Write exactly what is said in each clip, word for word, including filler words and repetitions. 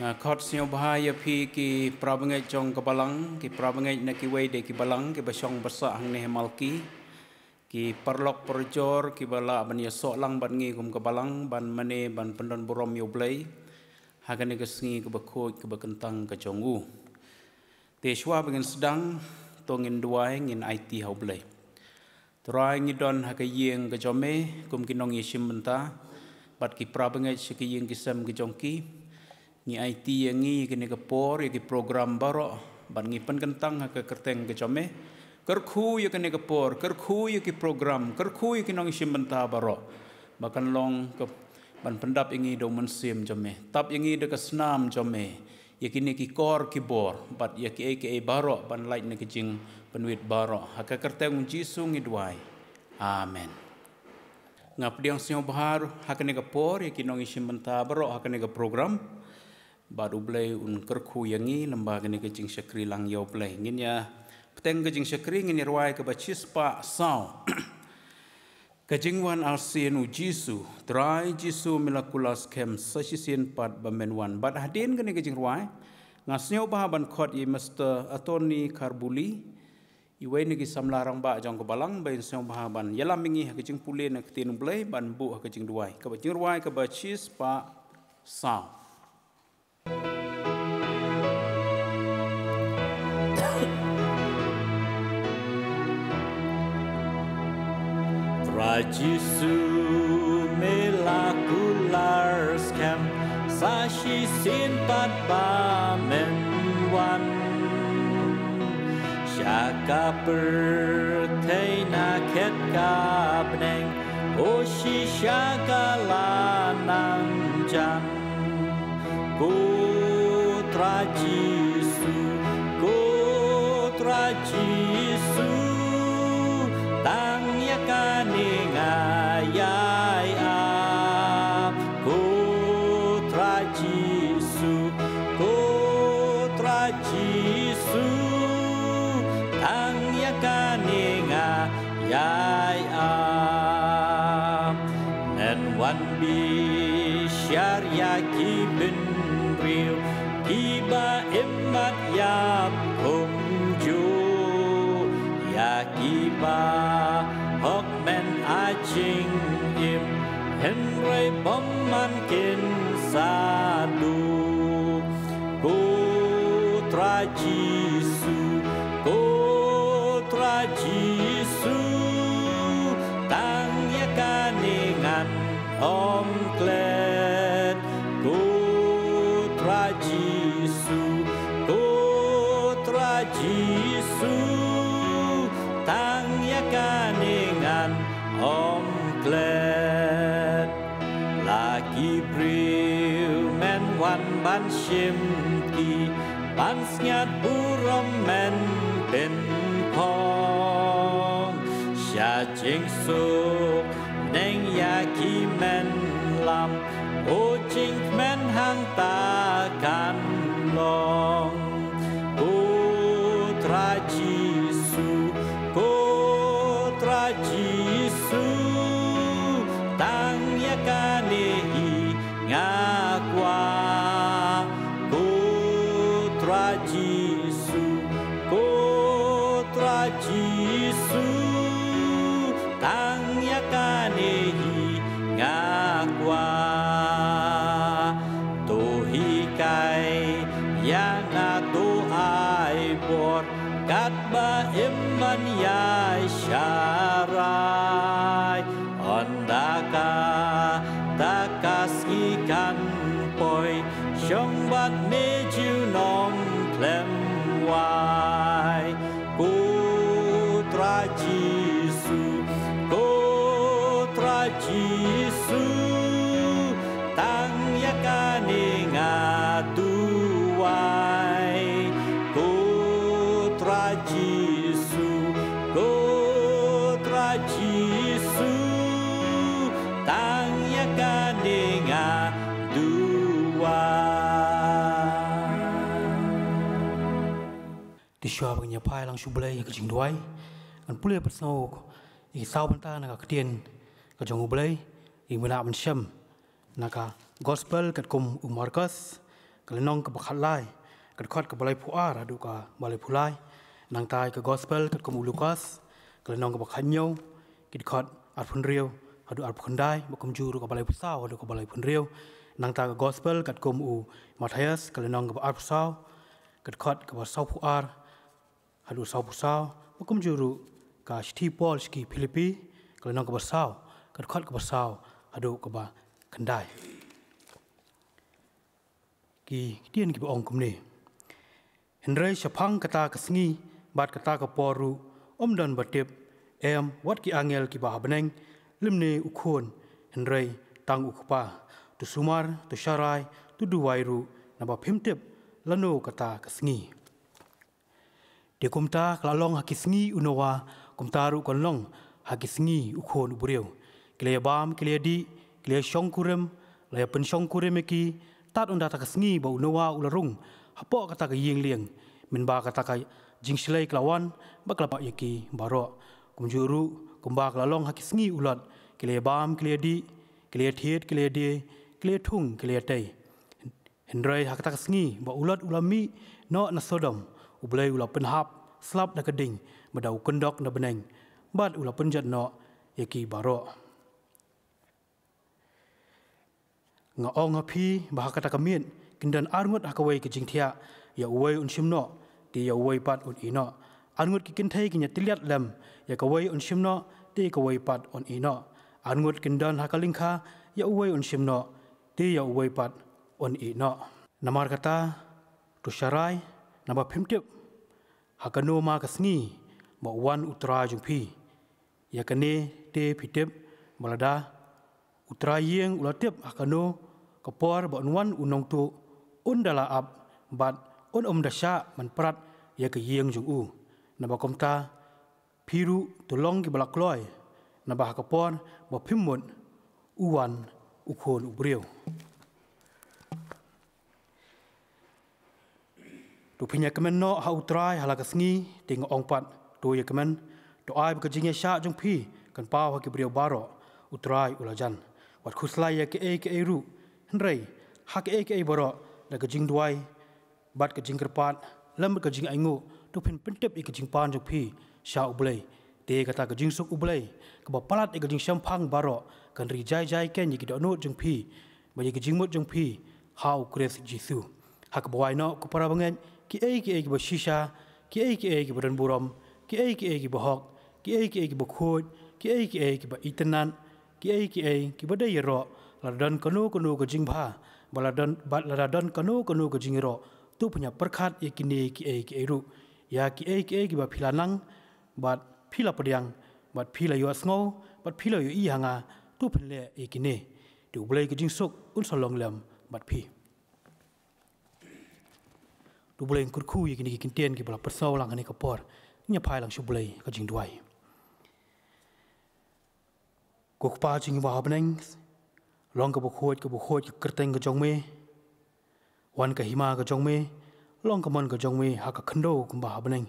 Nga khot sngewbha ïa phi ki parabangeit jong ka balang, ki parabangeit na kiwei de ki balang, ki ba shong ba sah hangne ha Malki, ki paralok parajor, ki ba lah ban ïasoh lang bad ngi kum ka balang, ban mane, ban pyndon burom ïa U Blei ha kane ka sngi ka ba khuid, ka ba kyntang ka jong u. Te shuwa ba ngin sdang, to ngin duwai, ngin aiti ha U Blei. Trai, ngi don ha ka ïing ka jong me kum ki nongïashim bynta bad ki parabangeit sha ka ïing ki sem ka jong ki. Ngi aiti ïa ngi ïa kane ka por, ïa ki program baroh, bad ngi pynkyntang ha ka kyrteng ka jong me. Kyrkhu ïa kane ka por, kyrkhu ïa ki program, kyrkhu ïa ki nongïashim bynta baroh, ba kan long ka ban pyndap ïa ngi da U Mynsiem jong me. Tap ïa ngi da ka snam jong me ïa kine ki kor ki bor bad ïa kiei kiei baroh ban lait na ka jingpynwit baroh. Ha ka kyrteng U Jisu ngi duwai. Amen. Nga pdiang sngewbha ha kane ka por ïa ki nongïashim bynta baroh ha kane ka program. Bad U Blei un kyrkhu ïa ngi lyngba kane ka jingshakri lang ïa U Blei. Ngin ïa bteng ka jingshakri, ngin ïa rwai ka ba shispah saw. Ka jingwan arsien U Jisu. Trai Jisu, me la kular skhem sa shisien pat ba men wan. Bad hadien kane ka jingrwai, nga sngewbha ban khot ïa Mister Attorney Kharbuli, iwei na ki samla rangbah jong ka balang, ba in sngewbha ban ïalam ïa ngi ha ka jingpule na ka ktien U Blei, ban buh ha ka jingduwai. Ka ba jingrwai ka ba shispah saw. Trai Jisu, me la kular skhem sa shisien pat ba men wan. Sha ka pyrthei na khet ka bneng, oh shisha ka la nang jan. Ko Trai Jisu, ko Trai Jisu, tang ïa kane nga ïai ap. Ko Trai Jisu, ko Trai Jisu, tang ïa kane nga ïai ap. Men wan bishar ïa ki bynriew, ki ba im bad ïap kumjuh, ïa ki ba hok men ai jingim, hynrei bymman kin sa duh. Ko Trai Jisu, ko Trai Jisu, tang ïa kane ngan ym klet. Ko Trai Jisu, ko Trai Jisu, tang ïa kane ngan ym klet. La ki briew men wan ban shim ki, ban sngiat burom men pynphong. Sha jingsuk neng ïa ki men lam, o jingkmen hangta kan long. Ko Trai Jisu, ko Trai Jisu, tang ïa kane hi nga kwah. Ko Trai Jisu, ko Trai Jisu, tang ïa kane hi nga kwah. To hikai ïa nga, to ai bor katba im ban ïai sharai. Ynda kata ka sngi kan poi, shong bad me junom khlem wai. Ko Trai Jisu, ko Trai Jisu, tang ïa kane nga duwai. Ko Trai Jisu, ko Trai Jisu, tang ïa kane nga duwai. Te shuwa ba ngin ïa phai lang sha U Blei ha ka jingduwai, ngan pule pat sngewbha ïa ki saw bynta na ka ktien ka jong U Blei, ïa ki mynta ban shem na ka Gospel katkum u Markos, ka lynnong kaba khatlai, ka dkhot kaba laiphew ar haduh kaba laiphew lai. Nangta ka gospel katkum u Lukas, ka lynnong kaba khathynñiew, ki dkhot arphew hynriew haduh arphew khyndai, bad kumjuh ruh kaba laiphew saw haduh kaba laiphew hynriew. Nangta ka gospel katkum u Mathaios, ka lynnong kaba arphew saw, ka dkhot kaba sawphew ar haduh sawphew saw, bad kumjuh ruh ka shithi Paul sha ki Philippi, ka lynnong kaba saw, ka dkhot kaba saw haduh kaba khyndai. Ki ktien kiba ong kumne: Hynrei shaphang kata ka sngi bad kata ka por ruh, ym don ba tip, em wat ki angel kiba ha bneng, lymne u Khun, hynrei tang u Kpa. To sumar, to sharai, to duwai ruh, naba phim tip lano kata ka sngi. Te kumta ka la long ha ki sngi u Noah, kumta ruh kan long ha ki sngi u Khun u Briew. Ki la ïabam, ki la ïadih, ki la ïashongkurim, la ïapynshongkurim ïa ki, tad ynda kata ka sngi ba u Noah u la rung hapoh kata ka ïing lieng, mynba kata ka jingshlei ka la wan bad ka la pynïap ïa ki baroh. Kumjuh ruh kumba ka la long ha ki sngi u Lot, ki la ïabam, ki la ïadih, ki la ïathied, ki la ïadei, ki la ïathung, ki la ïatei. Hynrei ha kata ka sngi ba u Lot u la mih noh na Sodom, U Blei u la pynhap slap da ka ding bad da u kyndok na bneng, bad u la pynjot noh ïa ki baroh. Nga ong ha phi ba ha kata ka miet kin don arngut ha kawei ka jingthiah, ïa uwei un shim noh, te ïa uwei pat un ïeh noh. Arngut ki kynthei kin ïatylliat lem, ïa kawei un shim noh, te ïa kawei pat un ïeh noh. Arngut kin don ha ka lyngkha, ïa uwei un shim noh, te ïa uwei pat un ïeh noh. Namar kata, to sharai, naba phim tip ha kano ma ka sngi ba u wan U Trai jong phi. Ïa kane te phi tip, ba lada U Trai ïing u la tip ha kano ka por ba un wan U Nongtuh, un da la ap, bad un ym da shah ban prat ïa ka ïing jong u. Naba kumta, phi ruh to long kiba la kloi, naba ha ka por ba phim mut, u wan U Khun u Briew. To phin ïakmen noh ha U Trai ha la ka sngi, te nga ong pat, to ïakmen, to ai ba ka jingïaishah jong phi kan paw ha ki briew baroh, U Trai u la jan. Wat khuslai ïa kiei kiei ruh, hynrei ha kiei kiei baroh, da ka jingduwai bad ka jingkyrpad lem bad ka jingainguh, to phin pyntip ïa ka jingpan jong phi sha U Blei. Te kata ka jingsuk U Blei, kaba palat ïa ka jingshemphang baroh, kan ri jai jai keiñ ïa ki dohnud jong phi bad ïa ka jingmut jong phi ha U Khrist Jisu. Ha kaba wai noh, ko para bangeit, kiei kiei kiba shisha, kiei kiei kiba don burom, kiei kiei kiba hok, kiei kiei kiba khuid, kiei kiei kiba itynnad, kiei kiei kiba dei ïaroh, lada don kano kano ka jingbha, bad lada don, bad lada don kano kano ka jingïaroh, to phin ïapyrkhat ïa kine kiei kiei ruh. Ïa kiei kiei kiba phi la nang, bad phi la pdiang, bad phi la ïohsngew, bad phi la ïohi ha nga, to phin leh ïa kine. Te U Blei ka jingsuk un sa long lem bad phi. To U Blei un kyrkhu ïa kine ki ktien kiba la pynsaw lang ha kane ka por. Ngin ïa phai lang sha U Blei ha ka jingduwai. Ko Kpa jong ngi ba ha bneng, long kaba khuid, kaba khuid ka kyrteng ka jong me. Wan ka hima ka jong me, long ka mon ka jong me ha ka khyndew kumba ha bneng.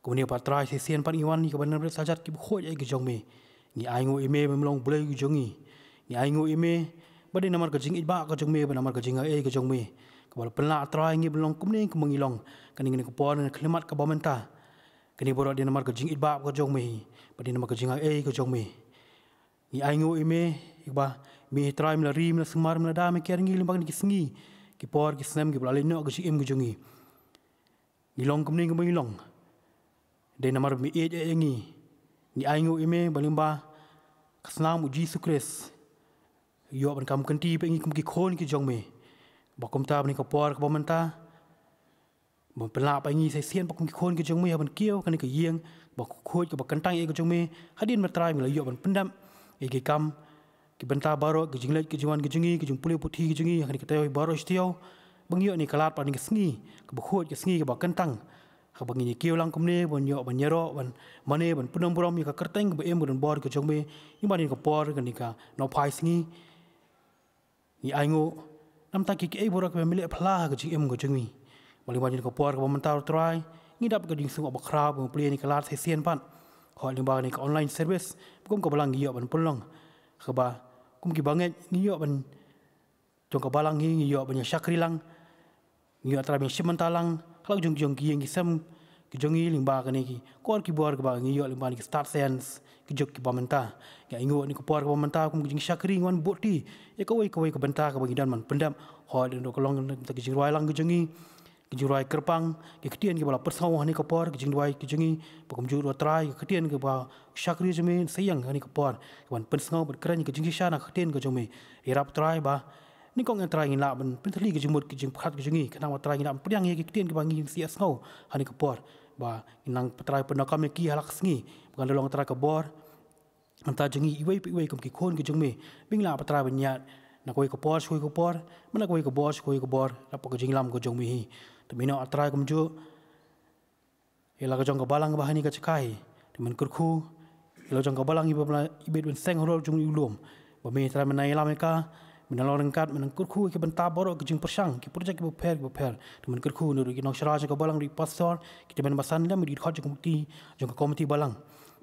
Kumne pat Trai, shisien pat ngi wan ïa kaba nang rit sa jat kiba khuid ïa ka jong me. Ngi ainguh ïa me ba me long Blei ka jong ngi. Ngi ainguh ïa me ba dei namar ka jingïeit ba ka jong me, ba namar ka jingai ei ka jong me, kaba la pynlah Trai ngi ban long kumne kumba ngi long. Kane, kane ka por, kane ka khyllipmat kaba mynta, kane baroh dei namar ka jingïeit ba ka jong me, ba dei namar ka jingai ei ka jong me. Ngi ainguh ïa me, ïa kaba me Trai me la ri, me la sumar, me la da, me kiar ïa ngi lyngba kine ki sngi, ki por, ki snem kiba la leit noh ka jingim ka jong ngi. Ngi long kumne kumba ngi long dei namar ba me ïeit ïa ngi. Ngi ainguh ïa me ba lyngba ka snam U Jisu Khrist, ïoh ban kam kynti pat ïa ngi kum ki khun ki jong me. Ba kumta, ba kane ka por kaba mynta, ba pynlah pat ïa ngi shisien pat kum ki khun ki jong me ha ban kiew kane ka ïing ba khuid, kaba kyntang ïa ka jong me. Hadien ba Trai me la ïoh ban pyndep ïa ki kam, ki bynta baroh, ki jingleit ki jingwan ki jong ngi, ki jingpule puthi ki jong ngi ha kane ka taïew baroh shi taïew, ba ngi ïoh ne ka lad pat kane ka sngi kaba khuid, ka sngi kaba kyntang, ha kaba ngin ïa kiew lang kumne, ban ïoh ban ïaroh, ban mane, ban pyndonburom ïa ka kyrteng kaba im, kaba donbor ka jong me. Ïa ba kane ka por, kane ka nohphai sngi, ngi ainguh namar ki, kiei baroh kiba me leh phylla ha ka jingim ka jong ngi. Ba lyngba kane ka por kaba mynta, Trai, ngi dap ka jingsuk bakhraw ba me plie ïa kane ka lad shisien pat. Hok lyngba kane ka online service, ba kum ka balang ngi ïoh ban pynlong, kaba kum ki bangeit ngi ïoh ban, jong ka balang ngi, ngi ïoh ban ïa shakri lang. Ngi ïoh, A Trai, ban shim bynta lang ha la ka jong ki jong ki ïing ki sem ki jong ngi lyngba kane ki kor ki bor kiba ngi ïoh lyngba kine ki stad science ki juk kiba mynta. Ngi ainguh ha kane ka por kaba mynta kum ka jingshakri ngi wan buh kti ïa kawei kawei ka bynta kaba ngi don ban pyndep. Hooid, naduh ka long ka jingrwai lang ka jong ngi, ka jingrwai kyrpang, ki ktien kiba la pynsngew ha kane ka por, ka jingduwai ka jong ngi, ba kumjuh ruh, A Trai, ka ktien kaba shakri jong me sa ïeng ha kane ka por, ban pynsngew bad kren ka jingshisha na ka ktien ka jong me. Ïarap, A Trai, ba nyngkong, A Trai, ngin lah ban pyntylli ka jingmut ka jingpyrkhat ka jong ngi, khnang, A Trai, ngin lah ban pdiang ïa ki ktien kiba ngin sa ïohsngew ha kane ka por, ba ngin nang, A Trai, pyndonkam ïa ki ha la ka sngi, ba kan da long, A Trai, ka bor na ka bynta jong ngi iwei pa iwei kum ki khun ki jong me. Ba ngin lah, A Trai, ban ïaid na kawei ka por sha kawei ka por, bad na kawei ka bor sha kawei ka bor, hapoh ka jingïalam ka jong me hi. Te mynno, A Trai, kumjuh ïa la ka jong ka balang ba ha kane ka jaka hi. Te men kyrkhu ïa la ka jong ka balang iba la ibit ban seng halor jong u lum, ba me, A Trai, men nang ïalam ïa ka, men nang long ryngkat, men nang kyrkhu ïa ki bynta baroh, ki jingpyrshang, ki projek kiba pher kiba pher. Te men kyrkhu naduh ki nongshra jong ka balang, ruh ki pastor, ki tymmen basan, lem bad ki dkhot jong ka komiti, jong ka komiti balang.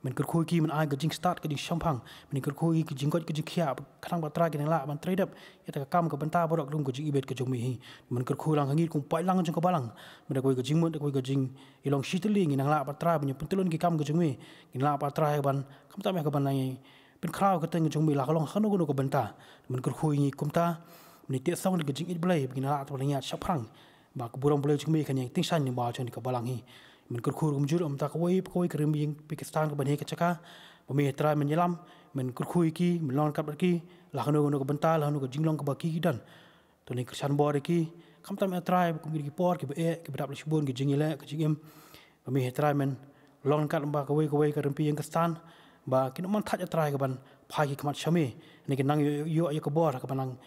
Men kyrkhu ïa ki, men ai ka jingstad ka jingshemphang, men kyrkhu ïa ki, ka jingkoit ka jingkhiah, khnang, A Trai, kin nang lah ban trei dep ïa kata ka kam ka bynta baroh kum ka jingibit ka jong me hi. Men kyrkhu lang ha ngi kum paidlang jong ka balang, ba da kawei ka jingmut, da kawei ka jingïalong shitylli, ngin nang lah, A Trai, ban ïa pyntyllun ki kam ka jong me. Ngin lah, A Trai, ban, khamtam ïa ka ban nang ïa pynkhraw ka kyrteng ka jong me la ka long ha kano kano ka bynta. Men kyrkhu ïa ngi kumta, men ïa teh song da ka jingïeit Blei, ba ngin nang lah, A Trai, ban ïaid shaphrang, ba ka burom Blei jong me kan ïeng tyngshaiñ lyngba jong kane ka balang hi. Men kyrkhu ruh kumjuh ïa la ka jong kawei pa kawei ka rympei ïing Pakistan kaba ha kane ka jaka, ba me, A Trai, men ïalam, men kyrkhu ïa ki, men long ryngkat bad ki la kano kano ka bynta, la kano ka jinglong kaba ki ki don. To ngin kyrshan bor ïa ki, khamtam, A Trai, ba kum kine ki por kiba eh, kiba dap la shibun ki jingïaleh ki jingim, ba me, A Trai, men long ryngkat bad kawei kawei ka rympei ïing Khristan, ba kin ym man thait, A Trai, ka ban phai ki khmat sha me. Ba kin nang ïoh, ïoh ïa ka bor kaba nang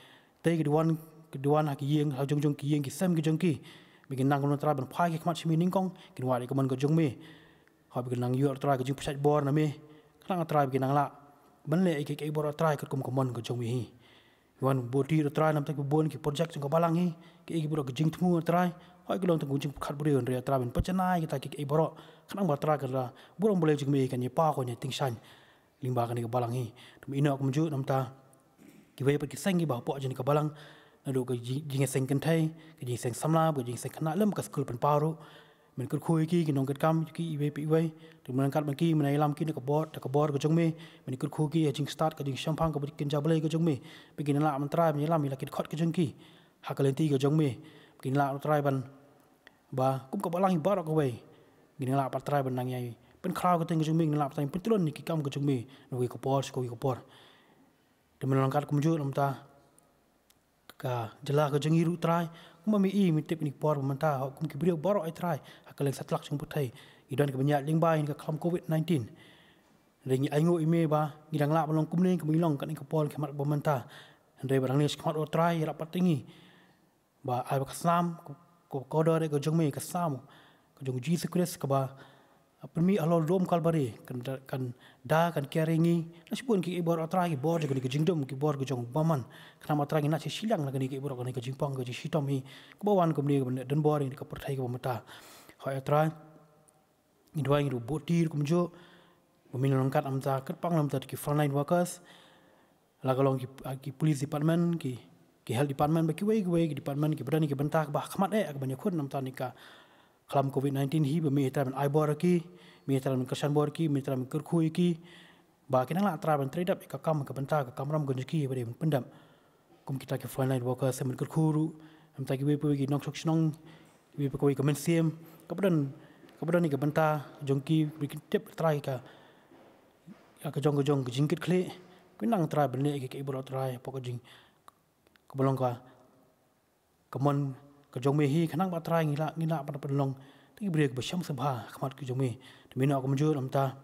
tei ka duwan, ka duwan ha ki ïing, ha jong jong ki ïing ki sem ki jong ki, ba kin nang kumno, A Trai, ban phai ki khmat sha me nyngkong, kin wad ïa ka mon ka jong me. Hooid, ba kin nang ïoh, A Trai, ka jingpynshlur bor na me, khnang, A Trai, ba kin nang lah ban leh ïa kiei kiei baroh, A Trai, katkum ka mon ka jong me hi. Ngi wan buh kti, A Trai, namar ki bun ki projek jong ka balang hi, kiei kiei baroh ki jingthmu, A Trai, hooid, ki long tang kum jingpyrkhat briew, hynrei, A Trai, men pynjanai kita kiei kiei baroh, khnang ba, A Trai, ka la burom Blei jong me kan ïa paw, kan ïa tyngshaiñ lyngba kane ka balang hi. Te mynno kumjuh namar kiwei pat ki seng kiba hapoh jong kane ka balang, naduh ka jing, jingïaseng kynthei, ka jingïaseng samla, ka jingïaseng khynnah, lem ka skul pynpaw ruh. Men kyrkhu ïa ki, ki nongkitkam, ki iwei pa iwei. Te men ryngkat bad ki, men ïalam ki na ka bor, da ka bor ka jong me. Men kyrkhu ïa ki ha ka jingstad, ka jingshemphang, kaba kynja Blei ka jong me. Ba kin lah, A Trai, ban ïalam ïa la ki dkhot ki jong ki ha ka lynti ka jong me. Ba kin lah, A Trai, ban, ba kum ka balang hi baroh kawei, ngin lah, A Trai, ban nang ïa pynkhraw ka kyrteng ka jong me, ngin lah, A Trai, pyntyllun ïa ki kam ka jong me na kawei ka por sha kawei ka por. Te men long ryngkat kumjuh namar ka jylla ka jong ngi ruh, Trai, kumba me i, me tip, ha kane ka por ba mynta, hooid, kum ki briew baroh, A Trai, ha kylleng satlak jong ka pyrthei, ki don kiba ïaid lyngba ïa kane ka khlam covid nineteen. Hynrei ngi ainguh ïa me ba ngi dang lah ban long kumne kumba ngi long ha kane ka por, ha kane ka khmat ba mynta. Hynrei ba dang leit shakhmat, A Trai, ïarap pat ïa ngi, ba ai ba ka snam, ka, ka kordor ka jong me, ka snam ka jong u Jisu Khrist kaba pynmih halor u lum Kalbari, kan da, kan da, kan kiar ïa ngi na shibun kiei kiei baroh, A Trai, ki bor jong kane ka jingdum, ki bor ka jong u bymman. Khnang, A Trai, ngin nang shu shiliang na kane kiei kiei baroh, kane ka jingpang, ka jingshitom hi, kaba wan kumne, kaba don bor ïa kane ka pyrthei kaba mynta. Hooid, A Trai, ngi duwai, ngi ruh buh kti ruh kumjuh, ba men long ryngkat, namar kyrpang namar ki frontline workers, la ka long ki, ah, ki police department, ki, ki health department, bad kiwei kiwei ki department kiba don ïa ki bynta kaba ha khmat eh, kaba ïakhun namar kane ka khlam covid nineteen hi, ba me, A Trai, men ai bor ïa ki, me, A Trai, men kyrshan bor ïa ki, me, A Trai, men kyrkhu ïa ki, ba kin nang lah, A Trai, ban trei dep ïa ka kam, ka bynta, ka kamram ka jong ki ba dei ban pyndep. Kum kita ki frontline workers, men kyrkhu ruh namar kiwei pa kiwei ki nongshong shnong, kiwei pa kiwei ka mynsiem kaba don, kaba don ïa ka bynta jong ki, ba kin tip, A Trai, ka, ka jong, ka jong ka jingkitkhlieh, kin nang, A Trai, ban leh ïa kiei kiei baroh, A Trai, hapoh ka jing, kaba long ka, ka mon ka jong me hi, khnang ba, A Trai, ngin lah, ngin lah ban pynlong tang ki briew kiba shem sngewbha ha khmat ka jong me. Te mynno kumjuh namar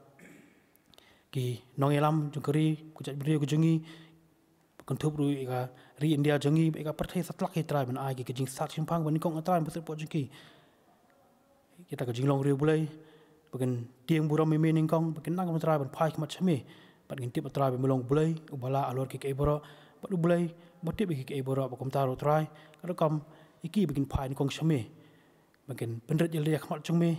ki nongïalam jong ka ri, ka jaitbynriew ka jong ngi, kynthup ruh ïa ka ri India jong ngi, ïa ka pyrthei satlak hi, Trai, ban ai ki, ka jingsat shemphang, ba nyngkong, A Trai, ban syrpod jong ki kita ka jinglong riewblei, ba kin tieng burom ïa me nyngkong, ba kin nang, A Trai, ban phai khmat sha me. Bad ngin tip, A Trai, ba me long Blei uba lah halor kiei kiei baroh, bad u Blei uba tip ïa kiei kiei baroh, ba kumta ruh, Trai, ka rukom ïa ki ba kin phai nyngkong sha me, ba kin pynrit ïalade ha khmat jong me,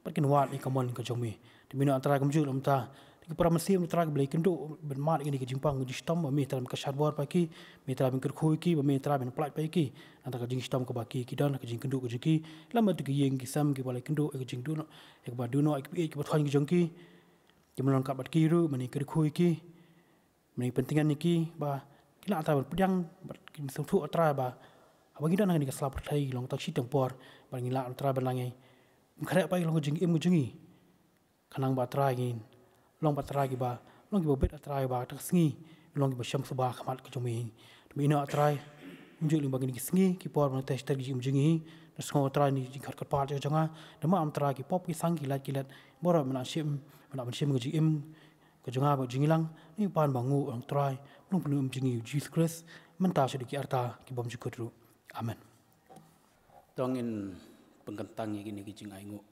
bad kin wad ïa ka mon ka jong me. Te mynno, A Trai, kumjuh namar Ki para mynsiem, Trai, kiba la ïakynduh ban mad ïa kane ka jingpang ka jingshitom, ba me Trai men kyrshan bor ïa ki, me Trai men kyrkhu ïa ki, ba me Trai men pyllait ïa ki na kata ka jingshitom kaba ki, ki don ha ka jingkynduh ka jong ki. Lem bad ki ïing ki sem kiba la ïakynduh ïa ka jingduh noh, ïa kaba duh noh ïa kiba ïeit kiba thoiñ ki jong ki. Ki men long kat bad ki ruh, men kyrkhu ïa ki, men pyntngen ïa ki, ba ki lah, Trai, ban pdiang bad kin sngewthuh, Trai, ba haba ngi don ha kane ka sla pyrthei long tang shi tang por, ba ngi lah, Trai, ban nang ïa khreh pat ïa ka long ka jingim ka jong ngi. Khnang ba, Trai, ngin long pat, Trai, kiba long kiba bit, Trai, ba kata ka sngi long kiba shem suba ha khmat ka jong me. Te me ïehnoh, Trai, kumjuh lyngba kine ki sngi ki por ba ngi teh ter ki jingim jong ngi, da sngew, Trai, ïa ka jingkhot kyrpad jong nga, da ma am, Trai, ki pop ki sang, ki lait ki let baroh men nang shim, men nang shim ka jingim ka jong nga bad jingïalang, ne pan ba nguh, Trai, Nongpynim jong ngi U Jisu Khrist, mynta shaduh ki arta ki bymjukut ruh. Amen. To ngin pynkyntang ïa kine ki jingainguh.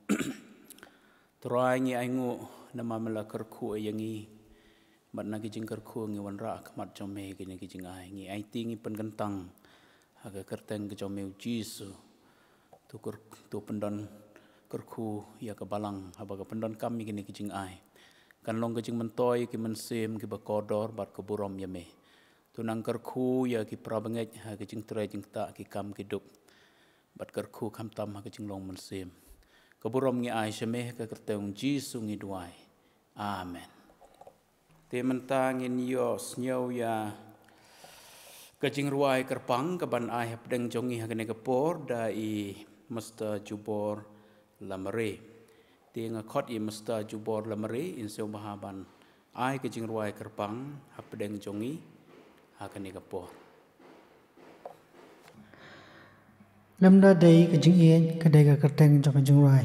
Trai, ngi ainguh namar me la kyrkhu ïa ngi, bad na ki jingkyrkhu ngi wanrah ha khmat jong me kine ki jingai. Ngi aiti, ngi pynkyntang ha ka kyrteng ka jong me U Jisu. To kyr-, to pyndon kyrkhu ïa ka balang haba ka pyndonkam ïa kine ki jingai. Kan long ka jingmyntoi ïa ki mynsiem kiba kordor bad ka burom ïa me. To nang kyrkhu ïa ki para bangeit ha ka jingtrei jingktah, ki kam ki duk, bad kyrkhu khamtam ha ka jinglong mynsiem. Ka burom ngi ai sha me, ha ka kyrteng U Jisu ngi duwai. Amen. Te mynta ngin ïohsngew ïa ka jingrwai kyrpang kaban ai hapdeng jong ngi ha kane ka por da i Mister Jubor Lamare. Te nga khot i Mister Jubor Lamare, in sngewbha ban ai ka jingrwai kyrpang hapdeng jong ngi ha kane ka por. Lymda dei ka jingïeit, ka dei ka kyrteng jong ka jingrwai.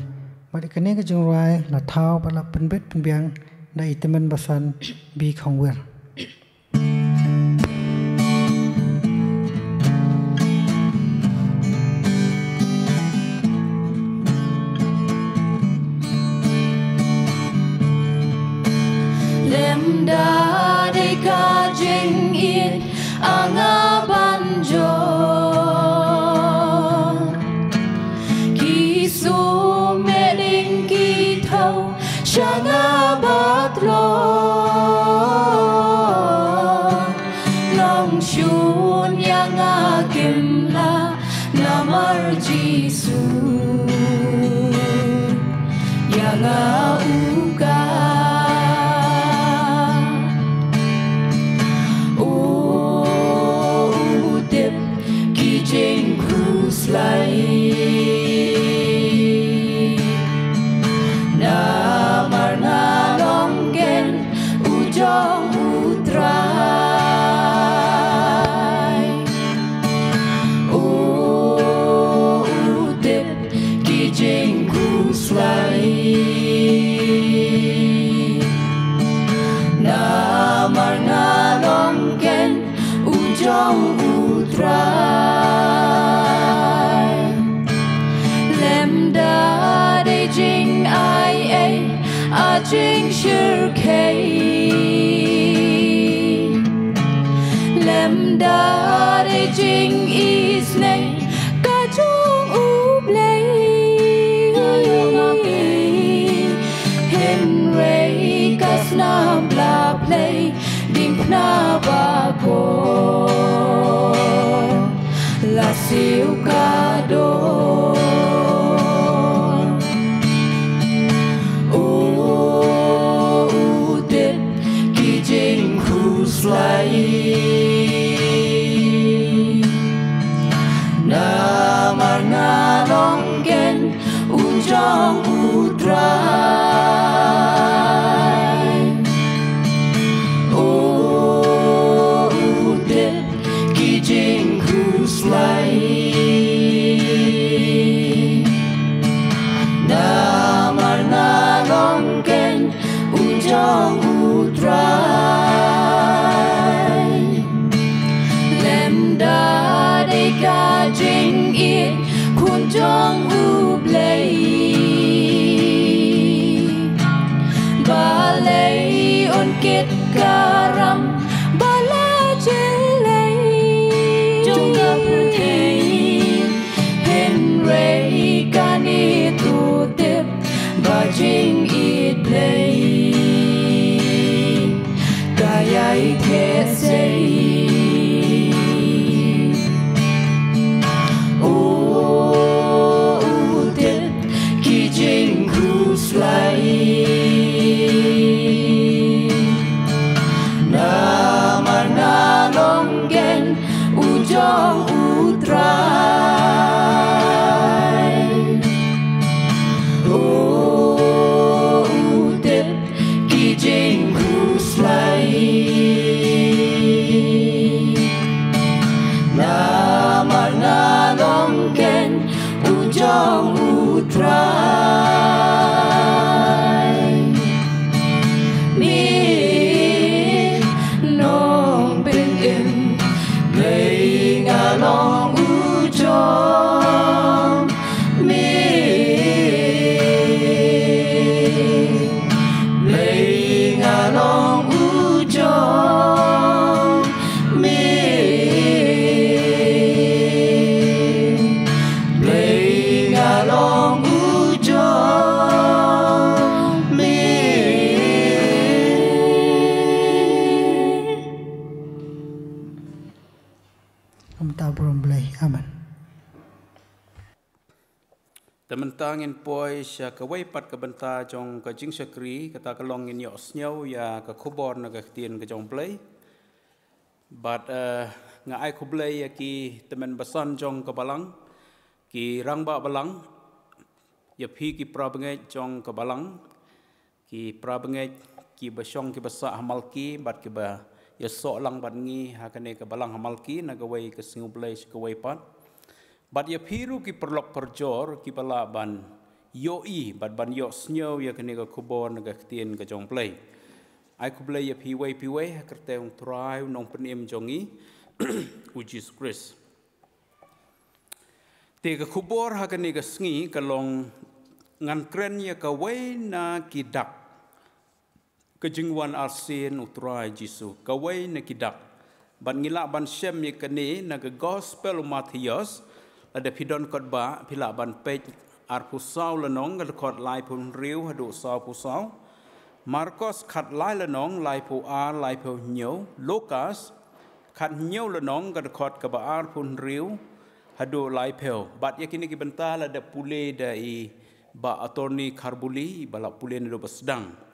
Bad kane ka jingrwai la thaw bad la pynbit pynbiang da i tymmen basan B. Khongwir. Lymda dei ka jingïeit, nga ban jot. Ki sumeding ki thaw sha nga bad long. Nongshun ïa nga kim lah namar Jisu ïa nga u ka. U, u tip ki jingkhuslai. Namar nga long ken u jong u Trai. U, u tip ki jingkhuslai. Namar nga long ken u jong u Trai. Lymda dei jingai ei, a jingshyrkhei. Lymda dei jingisynei ka jong U Blei. Hynrei ka snam la plie, diengphna ba ko la siew ka dor. U, u tip ki jingkhuslai. Namar nga long ken u jong u Trai. U, u tip ki jingkhuslai. Namar nga long ken u jong u Trai. Kumta brom Blei. Amen. Te mynta ngin poi sha kawei pat ka bynta jong ka jingshakri, kata ka long ngin ïoh sngew ïa ka khubor na ka ktien ka jong Blei. Bad, eh, nga ai khublei ïa ki tymmen basan jong ka balang, ki rangbah balang, ïa phi ki para bangeit jong ka balang, ki para bangeit, ki ba shong, ki ba sah ha Malki, bad ki ba ïasoh lang bad ngi ha kane ka balang ha Malki, na kawei ka sngi U Blei sha kawei pat. Bad ïa phi ruh ki paralok parajor, ki ba lah ban ïohi, bad ban ïoh sngew ïa kane ka khubor na ka ktien ka jong Blei. Ai khublei ïa phi wei phi wei, ha kyrteng U Trai, U Nongpynim jong ngi, U Jisu Khrist. Te ka khubor ha kane ka sngi ka long ngan kren ïa kawei na ki dak ka jingwan arsien U Trai Jisu, kawei na ki dak. Bad ngi lah ban shem ïa kane na ka Gospel u Mathaios, lada phi don kot ba, phi lah ban peit arphew saw lynnong, ka dkhot laiphew hynriew haduh sawphew saw. Markos khatlai lynnong, laiphew ar, laiphew hynñiew. Lukas khathynñiew lynnong, ka dkhot kaba arphew hynriew haduh laiphew. Bad ïa kine ki bynta lada pule da i Bah Attorney Kharbuli, ba la pule naduh ba sdang.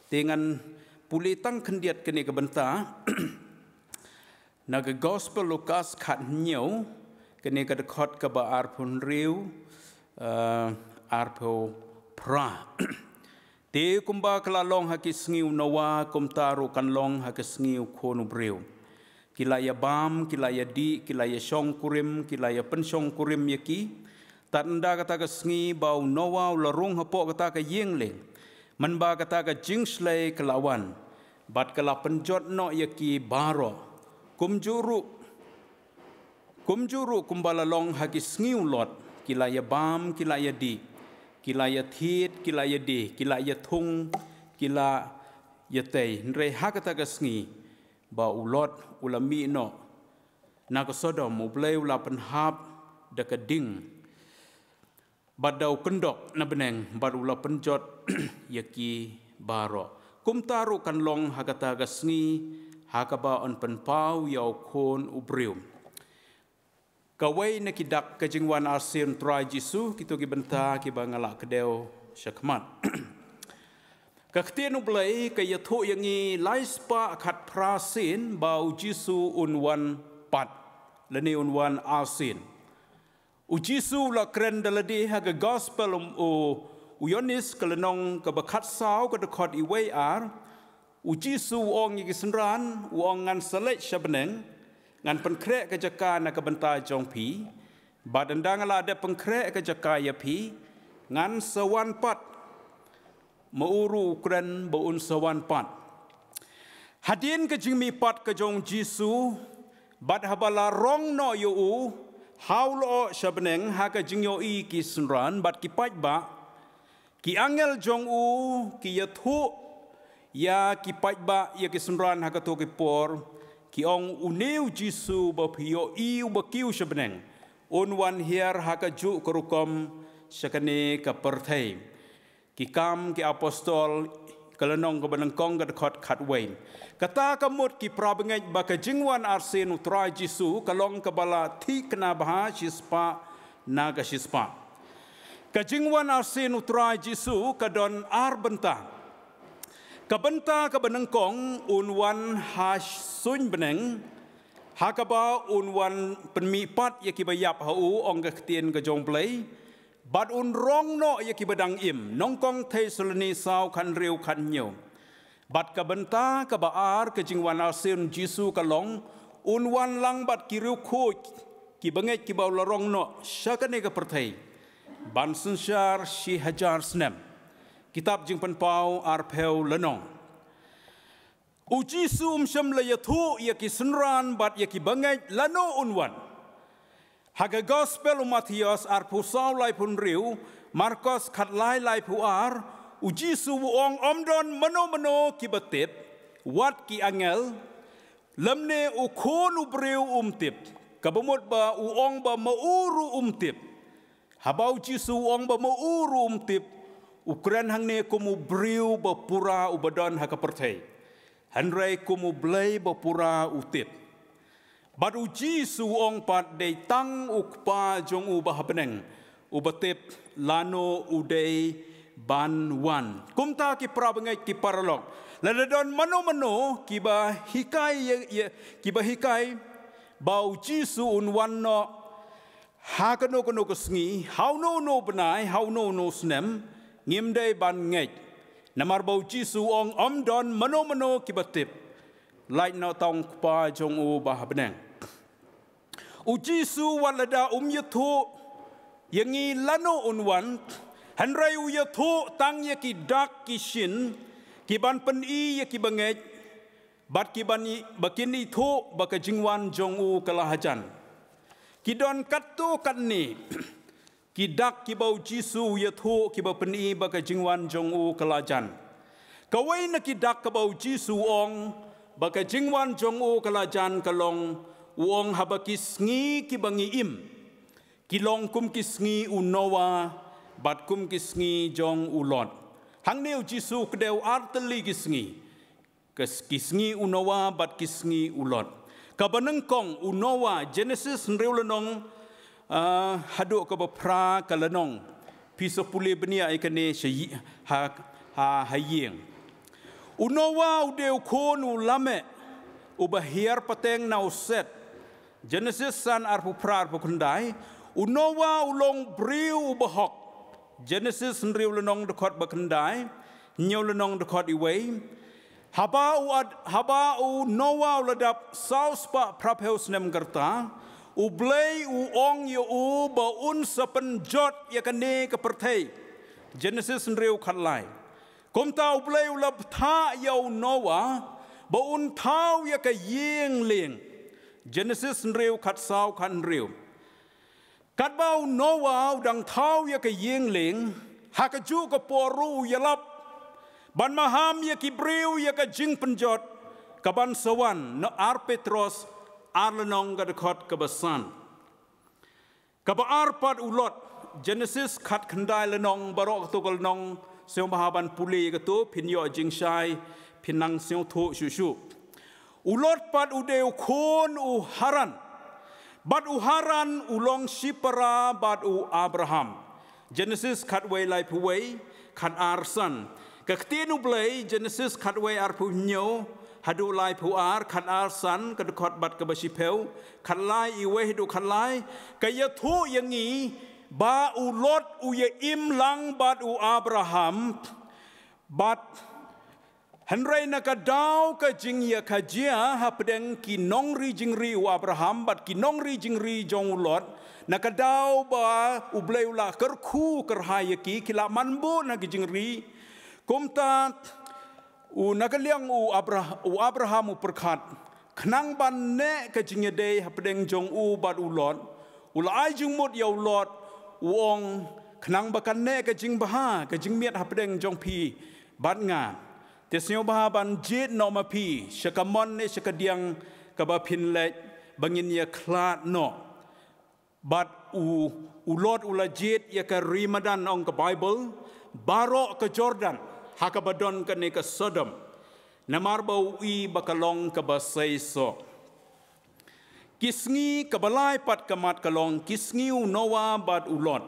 Te ngan pule tang khyndiat kane ka bynta. Na ka Gospel Lukas khathynñiew, kane ka dkhot kaba arphew hynriew, eh, arphew phra. Te kumba ka la long ha ki sngi u Noah, kumta ruh kan long ha ki sngi u Khun u briew. Ki la ïa bam, ki la ïa dih, ki la ïa shongkurim, ki la ïa pynshongkurim ïa ki. Tad ynda kata ka sngi ba u Noah u la rung hapoh kata ka ïing lieng, mynba kata ka jingshlei ka la wan, bad ka la pynjot noh ïa ki baroh. Kumjuh ruh, kumjuh ruh kumba la long ha ki sngi u Lot, ki la ïa bam, ki la ïa dih, ki la ïa thied, ki la ïa dih, ki la ïa thung, ki la ïa tei. Hynrei ha kata ka sngi ba u Lot u la mih noh na ka Sodom, U Blei u la pynhap da ka ding bad da u kyndok na bneng, bad u la pynjot ïa ki baroh. Kumta ruh kan long ha kata ka sngi, ha kaba yn pynpaw ïa u Khun u briew. Kawei na ki dak ka jingwan arsien U Trai Jisu, kito ki bynta kiba nga la kdew shakhmat. Ka ktien U Blei ka ïathuh ïa ngi lai spah khatphra sien ba U Jisu un wan pat, lane un wan arsien. U Jisu u la kren da lade ha ka Gospel u, u, u Ïoannis ka lynnong kaba khatsaw ka dkhot iwei ar. U Jisu u ong ïa ki synran, u ong, ngan sa leit sha bneng, ngan pynkhreh ka jaka na ka bynta jong phi. Bad ynda nga la dep pynkhreh ka jaka ïa phi, ngan sa wan pat. Ma u ruh u kren ba un sa wan pat. Hadien ka jingmihpat ka jong U Jisu, bad haba la rong noh ïa u ha u lyoh sha bneng ha ka jingïohi ki synran bad ki paidbah, ki angel jong u ki ïathuh ïa ki paidbah, ïa ki synran ha kato ki por, ki ong, une U Jisu ba phi ïohi uba kiew sha bneng, un wan hiar ha kajuh ka rukom sha kane ka pyrthei. Ki Kam ki Apostol, ka lynnong kaba nyngkong ka dkhot khatwei. Kata ka mut ki para bangeit ba ka jingwan arsien U Trai Jisu ka long kaba la thikna bha shispah na ka shispah. Ka jingwan arsien U Trai Jisu ka don ar bynta. Ka bynta kaba nyngkong, un wan ha suiñ bneng, ha kaba un wan pynmihpat ïa kiba ïap ha u, ong ka ktien ka jong U Blei. Bad un rong noh ïa kiba dang im, Nyngkong Thessaloni saw khathynriew khathynñiew. Bad ka bynta kaba ar ka jingwan arsien Jisu ka long, un wan lang bad ki riewkhuid, ki bangeit kiba u la rong noh sha kane ka pyrthei, ban synshar shi hajar snem. Kitab Jingpynpaw arphew lynnong. U Jisu um shym la ïathuh ïa ki synran bad ïa ki bangeit lano un wan. Ha ka Gospel u Mathaios arphew saw laiphew hynriew, Markos khatlai laiphew ar, U Jisu u ong, ym don mano mano kiba tip, wat ki angel, lymne U Khun u briew um tip. Kaba mut ba u ong ba ma u ruh um tip. Haba U Jisu u ong ba ma u ruh um tip, u kren hangne kum u briew ba pura uba don ha ka pyrthei. Hynrei kum U Blei ba pura u tip. Bad u Jisu u ong pat, dei tang u Kpa jong u ba ha bneng uba tip lano u dei ban wan. Kumta ki para bangeit ki paralok, lada don mano mano kiba hikai ïa, ïa, kiba hikai ba u Jisu un wan noh ha kano kano ka sngi, ha uno uno u bnai, ha uno uno u snem, ngim dei ban ngeit. Namar ba u Jisu u ong, ym don mano mano kiba tip, lait noh tang u Kpa jong u ba ha bneng. U Jisu wat lada um ïathuh ïa ngi lano un wan, hynrei u ïathuh tang ïa ki dak ki shin ki ban pyni ïa ki bangeit, bad ki ban i, ba kin ithuh ba ka jingwan jong u ka la hajan. Ki don katto katne ki dak kiba u Jisu u ïathuh kiba pyni ba ka jingwan jong u ka la jan. Kawei na ki dak kaba u Jisu u ong ba ka jingwan jong u ka la jan ka long, u ong, haba ki sngi kiba ngi im ki long kum ki sngi u Noah bad kum ki sngi jong u Lot. Hangne u Jisu u kdew ar tylli ki sngi. Ka s-, ki sngi u Noah bad ki sngi u Lot. Kaba nyngkong u Noah, Genesis hynriew lynnong, ah, haduh kaba phra ka lynnong. Phi sa pule bniah ïa kane sha ï-, ha, ha, ha ïing. U Noah u dei u khun u Lameh, uba hiar pateng na u Set. Genesis san, arphew phra, arphew khyndai. U Noah u long briew uba hok. Genesis hynriew lynnong dkhot ba khyndai, hynñiew lynnong dkhot iwei. Haba u Ad-, haba u Noah u la dap saw spah phraphew snem ka rta, U Blei u ong ïa u ba un sa pynjot ïa kane ka pyrthei. Genesis hynriew khatlai. Kumta U Blei u la bthah ïa u Noah ba un thaw ïa ka ïing lieng. Genesis hynriew khatsaw, khathynriew. Katba u Noah u dang thaw ïa ka ïing lieng, ha kajuh ka por ruh u ïalap ban maham ïa ki briew ïa ka jingpynjot ka ban sa wan, na Ar Petros ar lynnong ka dkhot kaba san. Kaba ar pat u Lot, Genesis khatkhyndai lynnong, baroh kato ka lynnong, sngewbha ban pule ïa kato, phin ïoh jingshai, phin nang sngewthuh shuh shuh. U Lot pat u dei u khun u Haran. Bad u Haran u long shipara bad u Abraham. Genesis khatwei laiphew wei, khatar san. Ka ktien U Blei, Genesis khatwei arphew hynñiew haduh laiphew ar, khatar san, ka dkhot bad kaba shiphew, khatlai iwei haduh khatlai, ka ïathuh ïa ngi ba u Lot u ïa im lang bad u Abraham, bad hynrei na ka daw ka jingïakajia hapdeng ki nongri jingri u Abraham bad ki nongri jingri jong u Lot, na ka daw ba U Blei u la kyrkhu kyrhai ïa ki, ki la manbun ha ki jingri. Kumta u, na ka liang u Abrah-, u Abraham u pyrkhat, khnang ban neh ka jingïadei hapdeng jong u bad u Lot, u la ai jingmut ïa u Lot, u ong, khnang ba kan neh ka jingbha, ka jingmiat hapdeng jong phi bad nga, te sngewbha ban jied noh ma phi sha ka mon ne sha ka diang kaba phin leit, ba ngin ïakhlad noh. Bad u, u Lot u la jied ïa ka ri madan, ong ka Baibl, baroh ka Jordan, ha kaba don kane ka Sodom. Namar ba u i ba ka long kaba seisoh. Ki sngi kaba lai pat ka mat ka long ki sngi u Noah bad u Lot.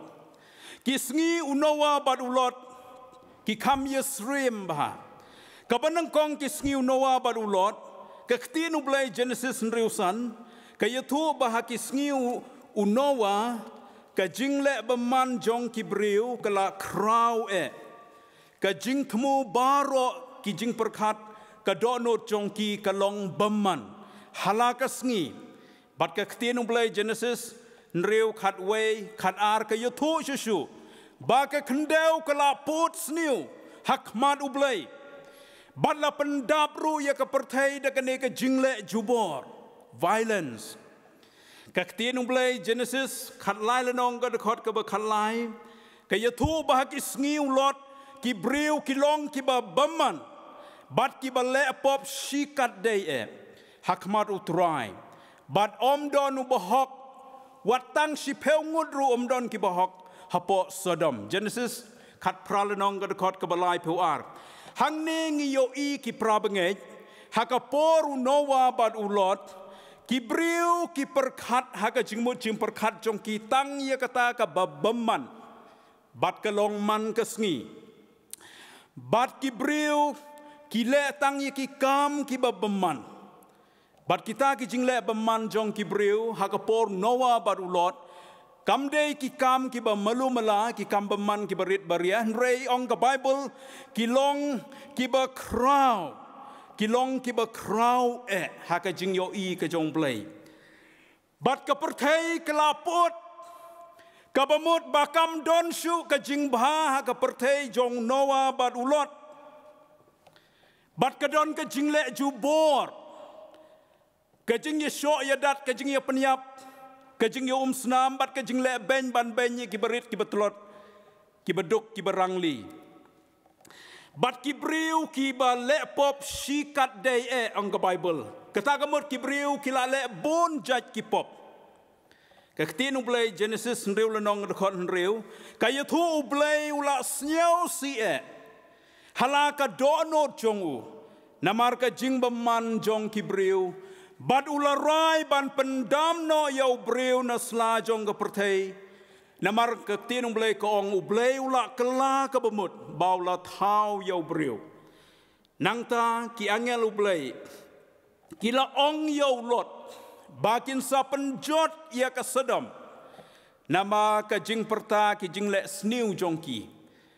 Ki sngi u Noah bad u Lot ki kham ïasyriem bha. Kaba nyngkong ki sngi u Noah bad u Lot, ka ktien U Blei Genesis hynriew san, ka ïathuh ba ha ki sngi u, u Noah, ka jingleh bymman jong ki briew ka la khraw eh. Ka jingthmu baroh ki jingpyrkhat ka dohnud jong ki ka long bymman ha la ka sngi. Bad ka ktien U Blei Genesis hynriew khatwei khatar ka ïathuh shuh shuh ba ka khyndew ka la pud sniew ha khmat U Blei. Bad la pyndap ruh ïa ka pyrthei da kane ka jingleh jubor, violence. Ka ktien U Blei Genesis khatlai lynnong ka dkhot kaba khatlai, ka ïathuh ba ha ki sngi u Lot ki briew ki long kiba bymman, bad kiba leh pop shikatdei eh ha khmat U Trai. Bad ym don uba hok, wat tang shiphew ngut ruh ym don kiba hok hapoh Sodom. Genesis khatphra lynnong ka dkhot kaba laiphew ar. Hangne ngi ïohi ki para bangeit, ha ka por u Noah bad u Lot, Ki briew ki pyrkhat ha ka jingmut jingpyrkhat jong ki tang ïa kata kaba bymman bad ka long man ka sngi. Bad ki briew ki leh tang ïa ki kam kiba bymman. Bad kita ki jingleh bymman jong ki briew ha ka por Noah bad u Lot, kam dei ki kam kiba malu mala, ki kam bymman kiba rit ba ria, hynrei ong ka Baibl, ki long kiba khraw, ki long kiba khraw eh ha ka jingïohi ka jong U Blei. Bad ka pyrthei ka la put, kaba mut ba kam don shuh ka jingbha ha ka pyrthei jong Noah bad u Lot. Bad ka don ka jingleh jubor, ka jingïashoh ïadat, ka jingïapynïap, ka jingïaumsnam, bad ka jingleh beiñ ban beiñ ïa kiba rit kiba tlot, kiba duk kiba rangli. Bad ki briew kiba leh pop shikatdei eh, ong ka Baibl. Kata ka mut ki briew ki la leh bun jait ki pop. Ka ktien U Blei, Genesis hynriew lynnong, dkhot hynriew, ka ïathuh U Blei u la sngewsih eh ha la ka dohnud jong u namar ka jingbymman jong ki briew, bad u la rai ban pyndam noh ïa u briew na sla jong ka pyrthei. Namar ka ktien U Blei ka ong, U Blei u la kylla kaba mut ba u la thaw ïa u briew. Nangta ki angel U Blei ki la ong ïa u Lot ba kin sa pynjot ïa ka Sodom, namar ka jingpyrta, ki jingleh sniew jong ki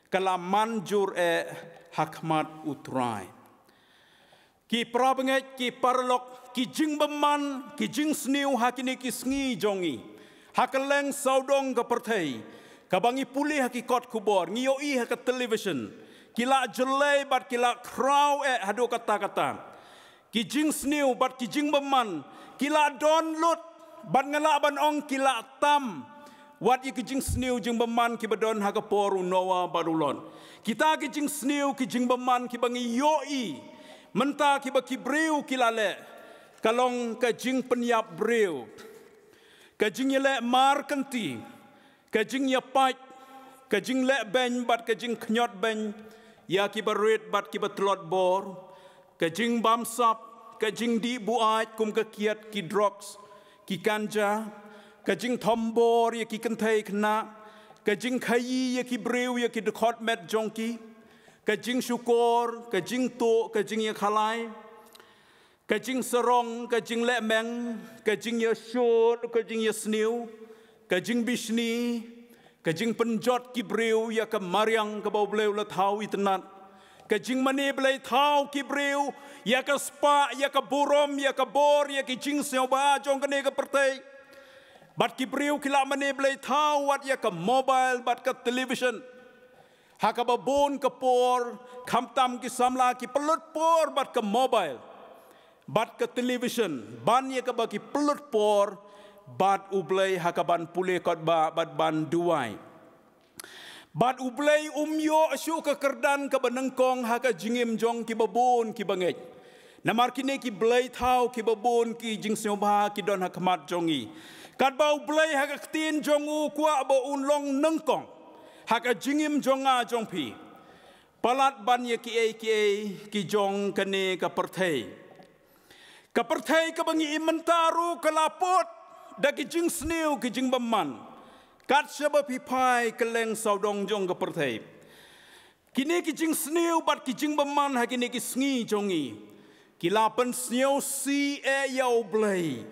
ka la manjur eh ha khmat U Trai. Ki parabangeit, ki paralok, ki jingbymman, ki jingsniew ha kine ki sngi jong ngi ha kylleng sawdong ka pyrthei, kaba ngi pule ha ki kot khubor, ngi ïohi ha ka television, ki la jyllei bad ki la khraw eh haduh katta katta. Ki jingsniew bad ki jingbymman ki la don lut, bad nga lah ban ong ki la tam wat ïa ki jingsniew jingbymman kiba don ha ka por u Noah bad u Lot. Kita ki jingsniew ki jingbymman kiba ngi ïohi mynta kiba ki briew ki la leh, ka long ka jingpynïap briew, ka jingïaleh markynti, ka jingïapait, ka jingleh beiñ bad ka jingkhñiot beiñ ïa kiba rit bad kiba tlot bor, ka jingbamsap, ka jingdih buaid kum ka kiad, ki drugs, ki ganja, ka jingthombor ïa ki kynthei khynnah, ka jingkhaïi ïa ki briew ïa ki dkhot met jong ki, ka jingshukor, ka jingtuh, ka jingïakhalai, ka jingsarong, ka jinglehmeng, ka jingïashut, ka jingïasniew, ka jingbishni, ka jingpynjot ki briew ïa ka mariang kaba U Blei u la thaw itynnad, ka jingmane blei thaw ki briew ïa ka spah, ïa ka burom, ïa ka bor, ïa ki jingsngewbha jong kane ka pyrthei. Bad ki briew ki la mane blei thaw wat ïa ka mobile bad ka television. Ha kaba bun ka por, khamtam ki samla ki pynlut por bad ka mobile bad ka television, ban ïa kaba ki pynlut por bad U Blei ha kaban pule kot ba bad ban duwai. Bad U Blei um ïoh shuh ka kyrdan kaba nyngkong ha ka jingim jong kiba bun kiba ngeit. Namar kine ki blei thaw kiba bun, ki jingsngewbha ki don ha khmat jong ngi. Katba U Blei ha ka ktien jong u u kwah ba un long nyngkong ha ka jingim jong nga jong phi, palat ban ïa kiei kiei ki jong kane ka pyrthei. Ka pyrthei kaba ngi im mynta ruh ka la put da ki jingsniew ki jingbymman, kat shaba phi phai kylleng sawdong jong ka pyrthei. Kine ki jingsniew bad ki jingbymman ha kine ki sngi jong ngi ki la pynsngewsih eh ïa U Blei.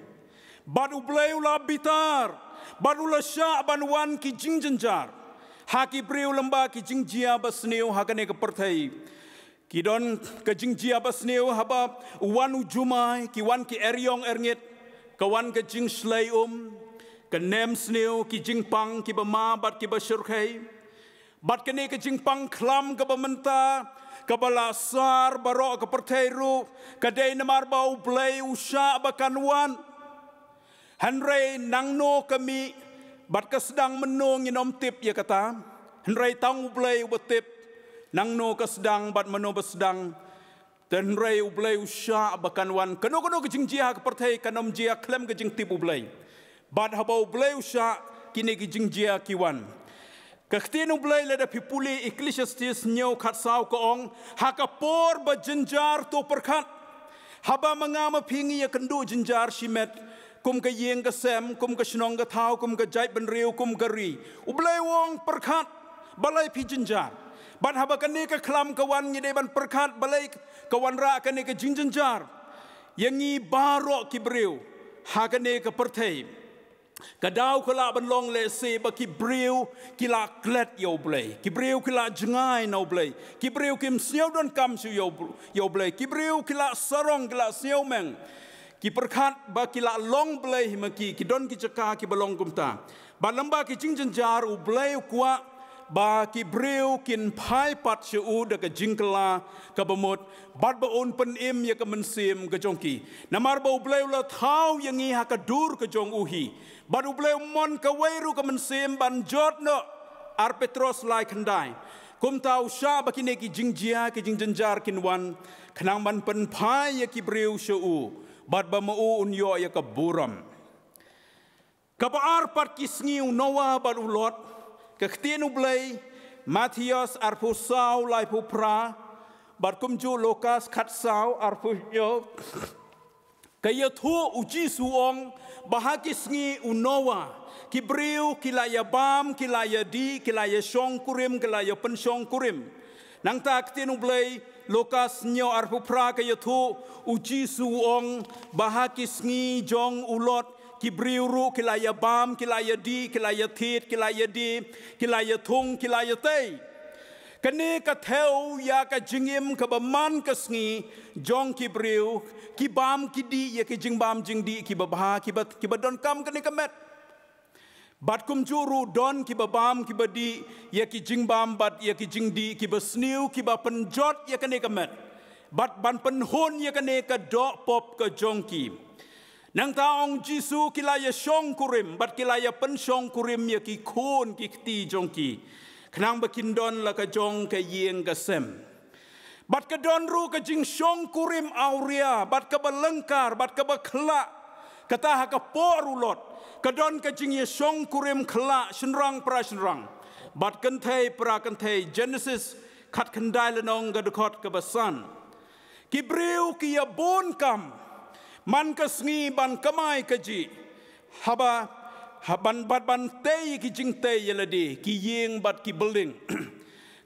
Bad U Blei u la bitar, bad u la shah ban wan ki jingjynjar ha ki briew lyngba ki jingjia basniew ha kane ka pyrthei. Ki don ka jingjia basniew haba u wan u jumai, ki wan ki eriong erngit, ka wan ka jingshlei um, ka nem sniew, ki jingpang kiba ma bad kiba shyrkhei. Bad kane ka jingpang khlam kaba mynta, kaba la sar baroh ka pyrthei ruh, ka dei namar ba U Blei u shah ba kan wan. Hynrei nangno ka mih bad ka sdang mynno ngin ym tip ïa kata. Hynrei tang U Blei uba tip nangno ka sdang bad mynno ba sdang. Te hynrei U Blei u shah ba kan wan. Kano kano ka jingjia ha ka pyrthei kan ym jia khlem ka jingtip U Blei. Bad haba U Blei u shah, kine ki jingjia ki wan. Ka ktien U Blei lada phi pule Ecclesiastes hynñiew khatsaw ka ong, ha ka por ba jynjar to pyrkhat, Haba ma nga ma phi ngi ïa kynduh jynjar shimet, kum ka ïing ka sem, kum ka shnong ka thaw, kum ka jaitbynriew, kum ka ri, U Blei u ong pyrkhat, balei phi jynjar? Bad haba kane ka khlam ka wan, ngi dei ban pyrkhat balei ka wanrah kane ka jingjynjar ïa ngi baroh ki briew ha kane ka pyrthei. Ka daw ka lah ban long lehse ba ki briew ki la klet ïa U Blei, ki briew ki la jngai na U Blei, ki briew kim sngewdonkam shuh ïa U Blei, ki briew ki la sarong, ki la sngewmeng. Ki pyrkhat ba ki la long blei hi ma ki, ki don ki jaka kiba long kumta. Bad lyngba ki jingjynjar U Blei u kwah ba ki briew kin phai pat sha u da ka jingkylla kaba mut, bad ba un pynim ïa ka mynsiem ka jong ki. Namar ba U Blei u la thaw ïa ngi ha ka dur ka jong u hi. Bad U Blei u mon kawei ruh ka mynsiem ban jot noh. Ar Petros lai khyndai. Kumta u shah ba kine ki jingjia, ki jingjynjar kin wan, khnang ban pynphai ïa ki briew sha u, bad ba ma u un ïoh ïa ka burom. Kaba ar pat ki sngi u Noah bad u Lot, ka ktien U Blei, Mathaios arphew saw laiphew phra, bad kumjuh Lukas khatsaw arphew hynñiew. Ka ïathuh U Jisu u ong ba ha ki sngi u Noah, ki briew ki la ïa bam, ki la ïa dih, ki la ïa shongkurim, ki la ïa pynshongkurim. Nangta ka ktien U Blei, Lukas hynñiew arphew phra, ka ïathuh U Jisu u ong ba ha ki sngi jong u Lot, ki briew ruh ki la ïa bam, ki la ïa dih, ki la ïa thied, ki la ïa die, ki la ïa thung, ki la ïa tei. Kane ka thew ïa ka jingim kaba man ka sngi jong ki briew, ki bam ki dih ïa ki jingbam jingdih kiba bha, kiba, kiba donkam kane ka met. Bad kumjuh ruh don kiba bam kiba dih ïa ki jingbam bad ïa ki jingdih kiba sniew, kiba pynjot ïa kane ka met, bad ban pynhun ïa kane ka doh pop ka jong ki. Nangta ong Jisu, ki la ïa shongkurim bad ki la ïa pynshongkurim ïa ki khun ki kti jong ki, khnang ba kin don la ka jong ka ïing ka sem. Bad ka don ruh ka jingshongkurim awria, bad kaba lyngkar, bad kaba khyllah. Kata ha ka por u Lot, ka don ka jingïashongkurim khyllah shynrang para shynrang. Bad kynthei para kynthei, Genesis khatkhyndai lynnong, ka dkhot kaba san. Ki briew ki ïa bun kam man ka sngi ban kamai kajih, haba, ha ban, bad ban tei ki jingtei ïa lade, ki ïing bad ki building.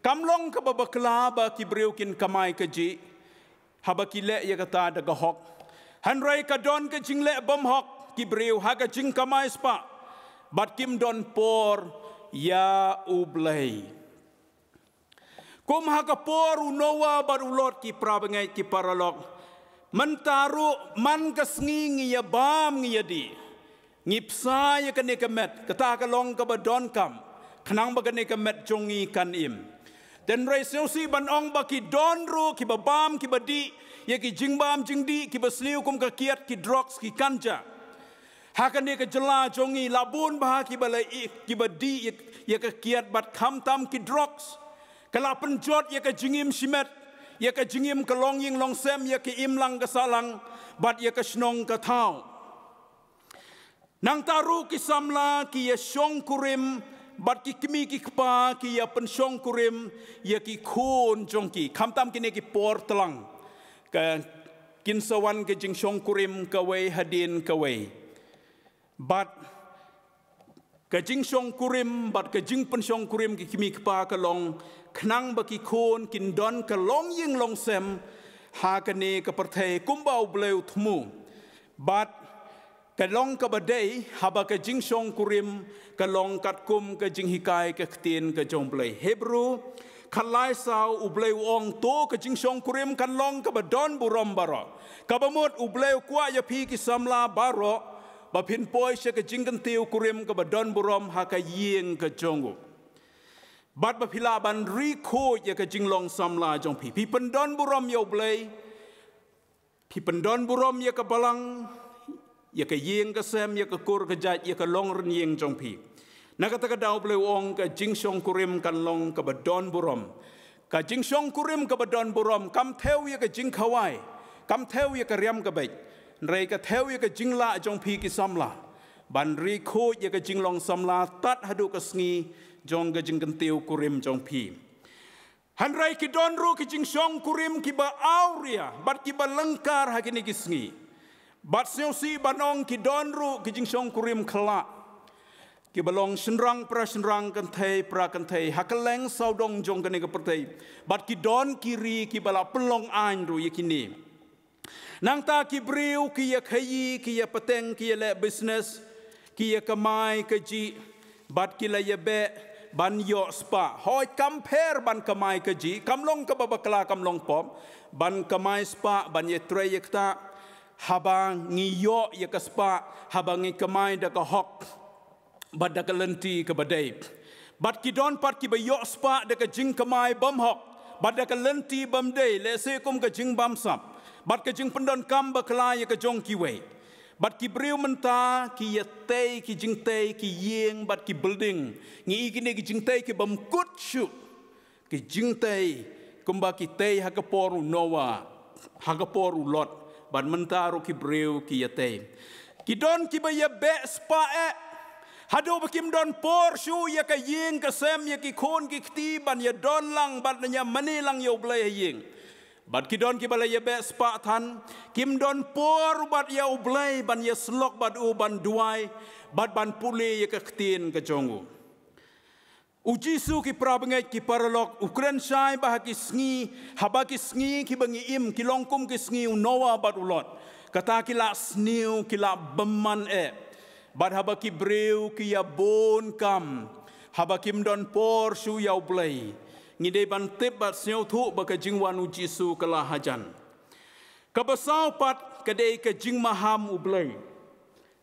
Kam long kaba bakla ba ki briew kin kamai kajih haba ki leh ïa kata da ka hok. Hynrei ka don ka jingleh bymhok ki briew ha ka jingkamai spah, bad kim don por ïa U Blei. Kum ha ka por u Noah bad u Lot, ki para bangeit, ki paralok, mynta ruh man ka sngi ngi ïa bam ngi ïa dih, ngi bsa ïa kane ka met, kata ka long kaba donkam, khnang ba kane ka met jong ngi kan im. Hynrei sngewsih ban ong ba ki don ruh kiba bam kiba dih ïa ki jingbam jingdih kiba sniew kum ka kiad, ki drugs, ki ganja. Ha kane ka jylla jong ngi la bun bha kiba la i, kiba dih ïa, ïa ka kiad bad khamtam ki drugs. Ka la pynjot ïa ka jingim shimet, ïa ka jingim ka longïing longsem, ïa ka imlang ka sahlang, bad ïa ka shnong ka thaw. Nangta ruh ki samla ki ïa shongkurim, bad ki kmie ki kpa ki ïa pynshongkurim ïa ki khun jong ki. Khamtam kine ki por tlang, ka kin sa wan ka jingshongkurim kawei hadien kawei. Bad ka jingshongkurim bad ka jingpynshongkurim ki kmie kpa ka long khnang ba ki khun kin don ka longïing longsem ha kane ka pyrthei kumba U Blei u thmu. Bad ka long kaba dei haba ka jingshongkurim ka long katkum ka jinghikai ka ktien ka jong U Blei. Hebru khatlai saw, U Blei u ong, to ka jingshongkurim kan long kaba don burom baroh. Kaba mut U Blei u kwah ïa phi ki samla baroh ba phin poi sha ka jingkyntiew kurim kaba don burom ha ka ïing ka jong u. Bad ba phi lah ban ri khuid ïa ka jinglong samla jong phi. Phi pyndon burom ïa U Blei, phi pyndon burom ïa ka balang, ïa ka ïing ka sem, ïa ka kur ka jait, ïa ka longrynïeng jong phi. Na kata ka daw U Blei u ong ka jingshongkurim kan long kaba don burom. Ka jingshongkurim kaba don burom kam thew ïa ka jingkhawai, kam thew ïa ka riam ka beit. Hynrei ka thew ïa ka jinglah jong phi ki samla ban ri khuid ïa ka jinglong samla tad haduh ka sngi jong ka jingkyntiew kurim jong phi. Hynrei ki don ruh ki jingshongkurim kiba awria bad kiba lyngkar ha kine ki sngi. Bad sngewsih ban ong ki don ruh ki jingshongkurim khyllah kiba long shynrang pra shynrang, kynthei pra kynthei ha kylleng sawdong jong kane ka pyrthei. Bad ki don ki ri kiba la pynlong aiñ ruh ïa kine. Nangta ki briew ki ïa khaïi, ki ïa pateng, ki ïa leh business, ki ïa kamai kajih, bad ki la ïa beh ban ïoh spah. Hooid, kam pher ban kamai kajih, kam long kaba bakla, kam long pop, ban kamai spah, ban ïa trei ïa kata, haba ngi ïoh ïa ka spah, haba ngi kamai da ka hok bad da ka lynti kaba dei. Bad ki don pat kiba ïoh spah da ka jingkamai bymhok bad da ka lynti bymdei, lehse kum ka jingbamsap bad ka jingpyndonkam bakla ïa ka jong kiwei. Bad ki briew mynta ki ïa tei ki jingtei ki ïing bad ki building. Ngi i kine ki jingtei ki bym kut shuh, ki jingtei kumba ki tei ha ka por u Noah, ha ka por u Lot, bad mynta ruh ki briew ki ïa tei. Ki don kiba ïa beh spah eh, haduh ba kim don por shuh ïa ka ïing ka sem, ïa ki khun ki kti, ban ïa don lang bad ïa mane lang ïa U Blei ha ïing. Bad ki don kiba la ïa beh spah than, kim don por bad ïa U Blei ban ïa syllok bad u, ban duwai bad ban pule ïa ka ktien ka jong u. U Jisu, ki para bangeit, ki paralok, u kren shai ba ha ki sngi, haba ki sngi kiba ngi im ki long kum ki sngi u Noah bad u Lot. Kata ki la sniew, ki la bymman eh. Bad haba ki briew ki ïa bun kam, haba kim don por shuh ïa U Blei, ngi dei ban tip bad sngewthuh ba ka jingwan u Jisu ka la hajan. Kaba saw pat ka dei ka jingmaham U Blei.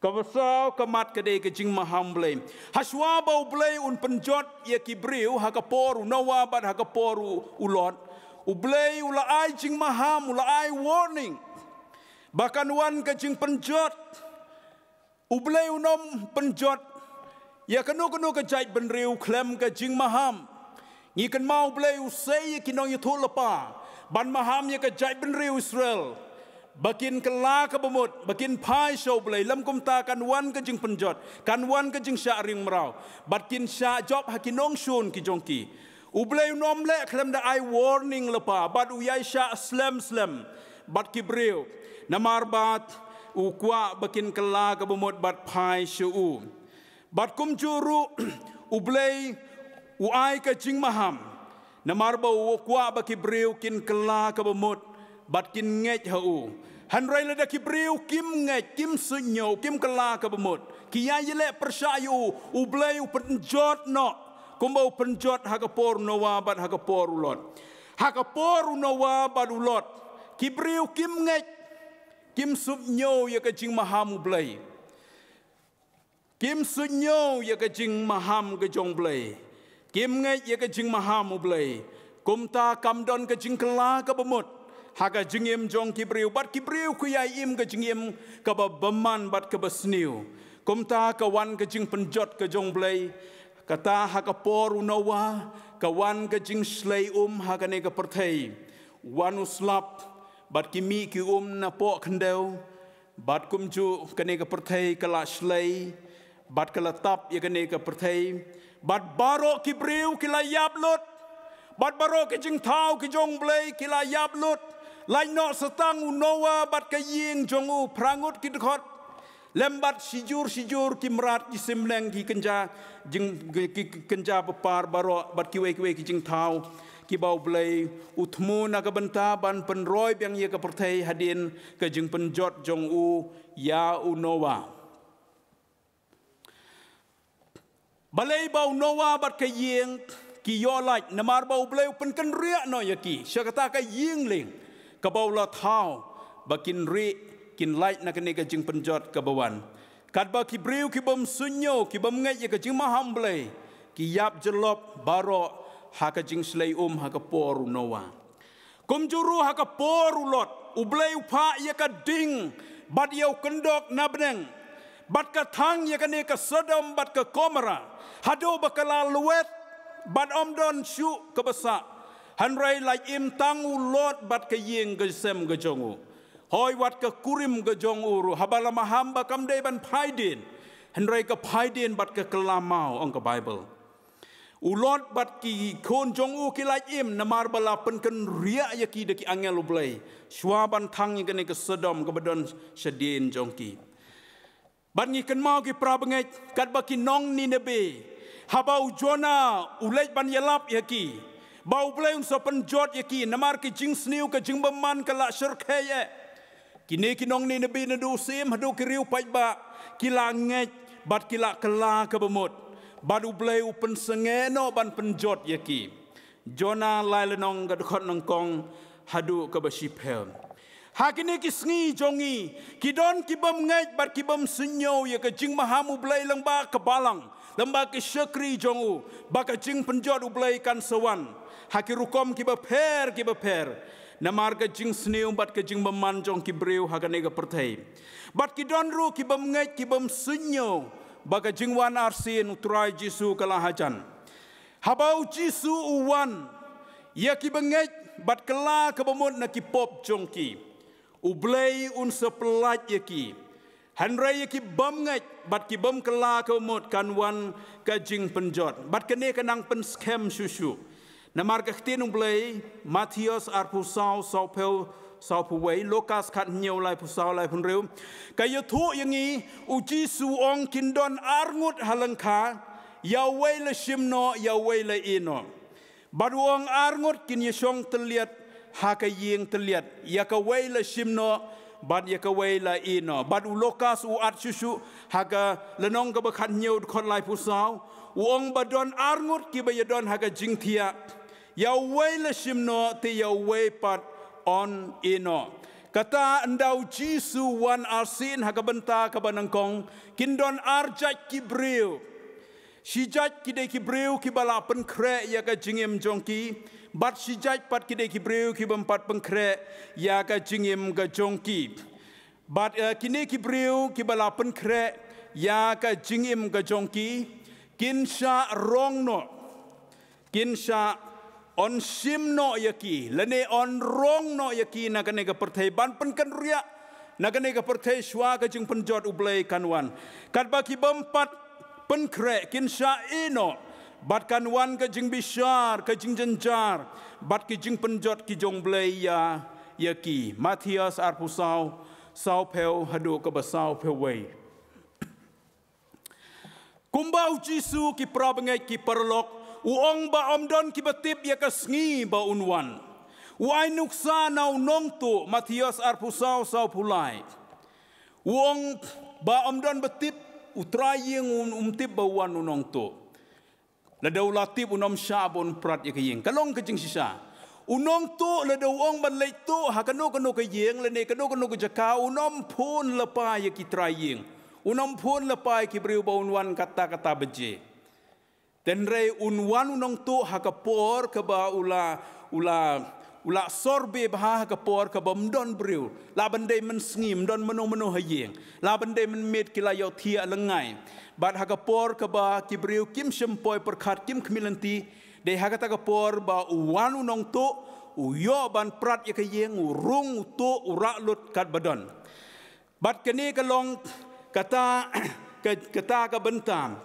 Kaba saw ka mat ka dei ka jingmaham Blei. Hashwa ba U Blei un pynjot ïa ki briew ha ka por u Noah bad ha ka por u, u Lot, U Blei u la ai jingmaham, u la ai warning ba kan wan ka jingpynjot. U Blei un ym pynjot ïa kano kano ka jaitbynriew khlem ka jingmaham. Ngi kynmaw U Blei u sei ïa ki nongïathuhlypa ban maham ïa ka jaitbynriew Israel ba kin kylla kaba mut, ba kin phai sha U Blei, lym kumta kan wan ka jingpynjot, kan wan ka jingshah ring mraw, bad kin shah jop ha ki nongshun ki jong ki. U Blei un ym leh khlem da ai warning lypa, bad u ïai shah slem slem bad ki briew, namar ba u kwah ba kin kylla kaba mut bad phai sha u. Bad kumjuh ruh U Blei u ai ka jingmaham, namar ba u kwah ba ki briew kin kylla kaba mut bad kin ngeit ha u. Hynrei lada ki briew kim ngeit, kim suidñiew, kim kylla kaba mut, ki ïai ïaleh pyrshah ïa u, U Blei u pynjot noh kumba u pynjot ha ka por u Noah bad ha ka por u Lot. Ha ka por u Noah bad u Lot, ki briew kim ngeit, kim suidñiew ïa ka jingmaham U Blei. Kim suidñiew ïa ka jingmaham ka jong U Blei. Kim ngeit ïa ka jingmaham U Blei. Kumta kam don ka jingkylla kaba mut ha ka jingim jong ki briew, bad ki briew ki ïai im ka jingim kaba bymman bad kaba sniew. Kumta ka wan ka jingpynjot ka jong U Blei. Kata ha ka por u Noah, ka wan ka jingshlei um ha kane ka pyrthei. Wan u slap, bad ki mih ki um napoh khyndew, bad kumjuh kane ka pyrthei ka la shlei, bad ka la tap ïa kane ka pyrthei, bad baroh ki briew ki la ïap lut, bad baroh ki jingthaw ki jong U Blei ki la ïap lut, lait noh sa tang u Noah bad ka ïing jong u, phra ngut ki dkhot, lem bad shijur shijur ki mrad, ki sim bneng, ki kynja, jing, ki, ki, ki kynja bapar baroh, bad kiwei kiwei ki jingthaw kiba U Blei u thmu na ka bynta ban pynroi biang ïa ka pyrthei hadien ka jingpynjot jong u ïa u Noah. Balei ba u Noah bad ka ïing ki ïoh lait? Namar ba U Blei u pynkynriah noh ïa ki sha kata ka ïing lieng kaba u la thaw, ba kin rieh, kin lait na kane ka jingpynjot kaba wan. Katba ki briew ki bym suidñiew, ki bym ngeit ïa ka jingmaham Blei, ki ïap jyllop baroh ha ka jingshlei um ha ka por u Noah. Kumjuh ruh ha ka por u Lot, U Blei u phah ïa ka ding bad ïa u kyndok na bneng, bad ka thang ïa kane ka Sodom bad ka Gomorrah, haduh ba ka la lwet bad ym don shuh kaba sah. Hynrei lait im tang u Lot bad ka ïing ka sem ka jong u. Hooid, wat ka kurim ka jong u ruh, haba la maham ba kam dei ban phai dien, hynrei ka phai dien bad ka kylla maw, ong ka Baibl. U Lot bad ki khun jong u ki la im, namar ba la pynkynriah ïa ki da ki angel U Blei, shuwa ban thang ïa kane ka Sodom kaba don shadien jong ki. Bad ngi kynmaw, ki para bangeit, katba ki nong Ninebe, haba u Jonah u leit ban ïalap ïa ki ba U Blei un sa pynjot ïa ki namar ki jingsniew, ka jingbymman ka la shyrkhei eh. Kine ki nong Ninebe, naduh u syiem haduh ki riewpaidbah, ki la ngeit bad ki la kylla kaba mut, bad U Blei u pynsangeh noh ban pynjot ïa ki. Jonah lai lynnong, ka dkhot nyngkong haduh kaba shiphew. Ha kine ki sngi jong ngi, ki don ki bym ngeit bad ki bym suidñiew ïa ka jingmaham U Blei lyngba ka Balang, lyngba ki shakri jong u, ba ka jingpynjot U Blei kan sa wan ha ki rukom kiba pher kiba pher, namar ka jingsniew bad ka jingbymman jong ki briew ha kane ka pyrthei. Bad ki don ruh ki bym ngeit, ki bym suidñiew ba ka jingwan arsien U Trai Jisu ka la hajan. Haba U Jisu u wan, ïa kiba ngeit bad kylla kaba mut na ki pop jong ki, U Blei un sa pyllait ïa ki. Hynrei ïa ki bym ngeit bad ki bym kylla kaba mut kan wan ka jingpynjot. Bad kane ka nang pynskhem shuh shuh. Namar ka ktien U Blei, Mathaios arphew saw, sawphew, sawphew wei, Lukas khathynñiew, laiphew saw, laiphew hynriew, ka ïathuh ïa ngi, U Jisu u ong, kin don arngut ha lyngkha, ïa uwei la shim noh, ïa uwei la ïeh noh. Bad u ong, arngut kin ïashong tylliat ha ka ïing tylliat, ïa kawei la shim noh bad ïa kawei la ïeh noh. Bad u Lukas u at shuh shuh ha ka lynnong kaba khathynñiew, dkhot laiphew saw, u ong ba don arngut kiba ïadon ha ka jingthiah, ïa uwei la shim noh, te ïa uwei pat yn ïeh noh. Kata ynda U Jisu u wan arsien ha ka bynta kaba nyngkong, kin don ar jait ki briew. Shi jait ki dei ki briew kiba la pynkhreh ïa ka jingim jong ki, bad shi jait pat ki dei ki briew ki bym pat pynkhreh ïa ka jingim ka jong ki. Bad, eh, kine ki briew kiba la pynkhreh ïa ka jingim ka jong ki, kin shah rong noh, kin shah, yn shim noh ïa ki, lane yn rong noh ïa ki na kane ka pyrthei, ban pynkynriah na kane ka pyrthei shuwa ka jingpynjot U Blei kan wan. Katba ki bym pat pynkhreh, kin shah ïeh noh, bad kan wan ka jingbishar, ka jingjynjar, bad ki jingpynjot ki jong U Blei ïa, ïa ki. Mathaios arphew saw, sawphew haduh kaba sawphew wei. Kumba U Jisu, ki para bangeit, ki paralok, u ong ba ym don kiba tip ïa ka sngi ba un wan. U ai nuksa na u nongtuh, Mathaios arphew saw, sawphew lai. U ong ba ym don ba tip, u trai ïing um, um tip ba wan u nongtuh. Lada u la tip, un ym shah ba un prat ïa ka ïing. Ka long ka jingshisha. U nongtuh lada u ong ban leit tuh ha kano kano ka ïing lane kano kano ka jaka, un ym phone lypa ïa ki trai ïing. Un ym phone lypa ïa ki briew ba un wan kata kata baje. Hynrei un wan u nongtuh ha ka por kaba u la, u la, u la sorbeh bha, ha ka por kaba ym don briew. Lah ban dei mynsngi, ym don mano mano ha ïing. Lah ban dei mynmiet, ki la ïohthiah lyngngai. Bad ha ka por kaba ki briew kim shym poi pyrkhat, kim khmih lynti, dei ha kata ka por ba u wan u nongtuh, u ïoh ban prat ïa ka ïing, u rung, u tuh, u rah lut katba don. Bad kane ka long kata, ka, kata ka bynta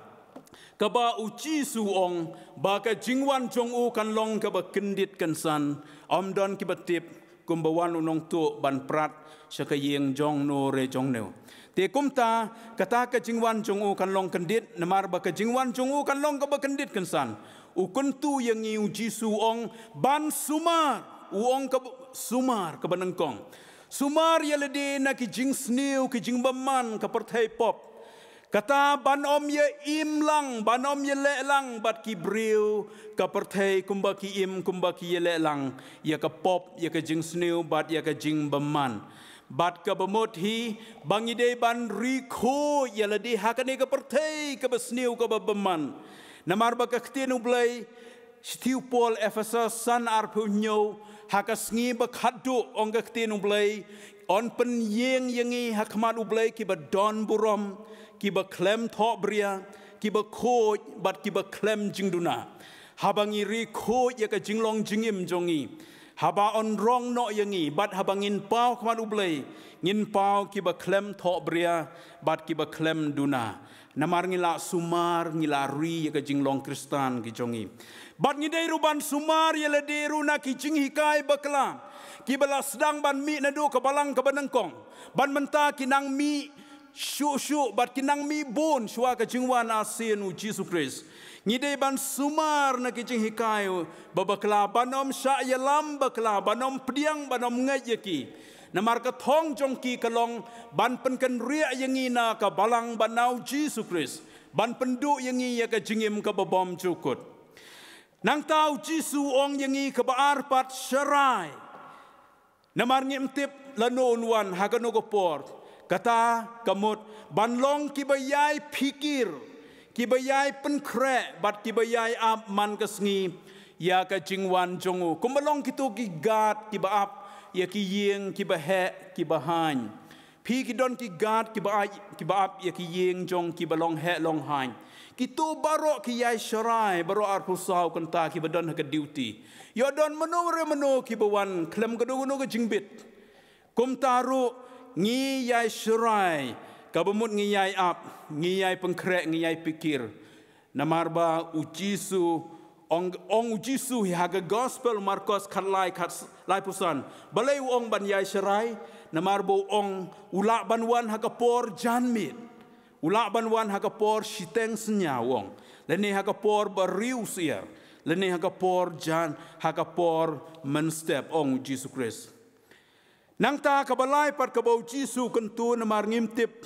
kaba U Jisu u ong ba ka jingwan jong u kan long kaba kyndit kynsan, ym don kiba tip kumba wan u nongtuh ban prat sha ka ïing jong no re jong no. Te kumta, kata ka jingwan jong u kan long kyndit, namar ba ka jingwan jong u kan long kaba kyndit kynsan. U kyntu ïa ngi, U Jisu u ong ban sumar, u ong kaba sumar, kaba nyngkong. Sumar ïa lade na ki jingsniew, ki jingbymman ka pyrthei pop. Kata ban ym ïa im lang, ban ym ïa leh lang bad ki briew ka pyrthei kumba ki im, kumba ki ïa leh lang ïa ka pop, ïa ka jingsniew bad ïa ka jingbymman. Bad kaba mut hi, ba ngi dei ban ri khuid ïa lade ha kane ka pyrthei kaba sniew, kaba bymman. Namar ba ka ktien U Blei, shithi u Paul, Ephesos san arphew hynñiew, ha ka sngi ba khatduh, ong ka ktien U Blei, yn pynïeng ïa ngi ha khmat U Blei kiba don burom, kiba khlem thohbria, kiba khuid bad kiba khlem jingduna. Haba ngi ri khuid ïa ka jinglong jingim jong ngi, Haba un rong noh ïa ngi, bad haba ngin paw khmat U Blei, ngin paw kiba khlem thohbria, bad kiba khlem duna. Namar ngi la sumar, ngi la ri ïa ka jinglong Khristan ki jong ngi. Bad ngi dei ruh ban sumar ïa lade ruh na ki jinghikai bakla, kiba la sdang ban mih naduh ka balang kaba nyngkong. Bad mynta ki nang mih shuh shuh, bad ki nang mih bun shuwa ka jingwan arsien U Jisu Khrist. Ngi dei ban sumar na ki jinghikai ba bakla, ban ym shah ïalam bakla, ban ym pdiang, ban ym ngeit ïa ki. Namar ka thong jong ki ka long ban pynkynriah ïa ngi na ka balang bad na U Jisu Khrist, ban pynduh ïa ngi ïa ka jingim kaba bymjukut. Nangta U Jisu u ong ïa ngi kaba ar pat, sharai. Namar ngim tip lano un wan ha kano ka por. Kata ka mut ban long kiba ïai phikir, kiba ïai pynkhreh, bad kiba ïai ap man ka sngi ïa ka jingwan jong u. Kumba long kito ki guard kiba ap ïa ki ïing kiba heh kiba haiñ. Phi, ki don ki guard kiba ai, kiba ap ïa ki ïing jong kiba long heh long haiñ. Kito baroh ki ïai sharai baroh arphew saw kynta kiba don ha ka duty. Ïoh don mano re mano kiba wan khlem kano kano ka jingbit. Kumta ruh ngi ïai sharai, kaba mut ngi ïai ap, ngi ïai pynkhreh, ngi ïai phikir. Namar ba U Jisu, ong, ong U Jisu ha ka Gospel Markos khatlai, khatlai phew san. Balei u ong ban ïai sharai? Namar ba u ong u lah ban wan ha ka por janmiet. U lah ban wan ha ka por shiteng synñia, u ong. Lane ha ka por ba riewsyiar. Lane ha ka por jan, ha ka por mynstep, ong U Jisu Khrist. Nangta kaba lai pat kaba U Jisu u kyntu, namar ngim tip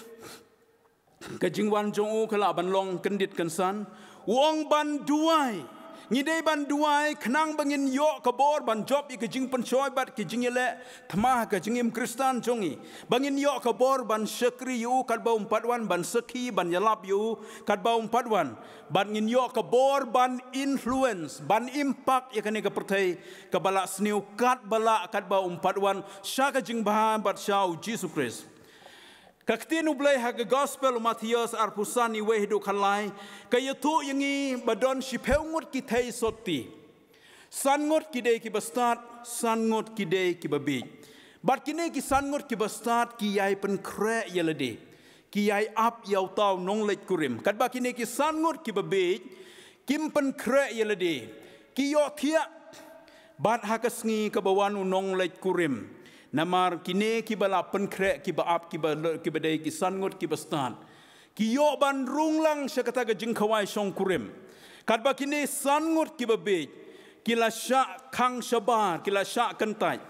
ka jingwan jong u ka lah ban long kyndit kynsan. U ong ban duwai. Ngi dei ban duwai khnang ba ngin ïoh ka bor ban jop ïa ka jingpynshoi bad ka jingïaleh thma ha ka jingim Khristan jong ngi. Ba ngin ïoh ka bor ban shakri ïa u katba um pat wan, ban sakhi, ban ïalap ïa u katba um pat wan. Bad ngin ïoh ka bor ban influence, ban impact ïa kane ka pyrthei kaba la sniew katba lah, katba um pat wan sha ka jingbha bad sha U Jisu Khrist. Ka ktien U Blei ha ka Gospel u Mathaios arphew san, wei haduh khatlai, ka ïathuh ïa ngi ba don shiphew ngut ki theisotti. San ngut ki dei kiba stad, san ngut ki dei kiba bieit. Bad kine ki san ngut kiba stad ki ïai pynkhreh ïa lade. Ki ïai ap ïa uta u nongleit kurim. Katba kine ki san ngut kiba bieit kim pynkhreh ïa lade, ki ïohthiah bad ha ka sngi kaba wan u nongleit kurim. Namar kine kiba la pynkhreh, kiba ap, kiba, kiba dei ki san ngut kiba stad, ki ïoh ban rung lang sha kata ka jingkhawai shongkurim. Katba kine san ngut kiba bieit ki la shah khang shabar, ki la shah kyntait.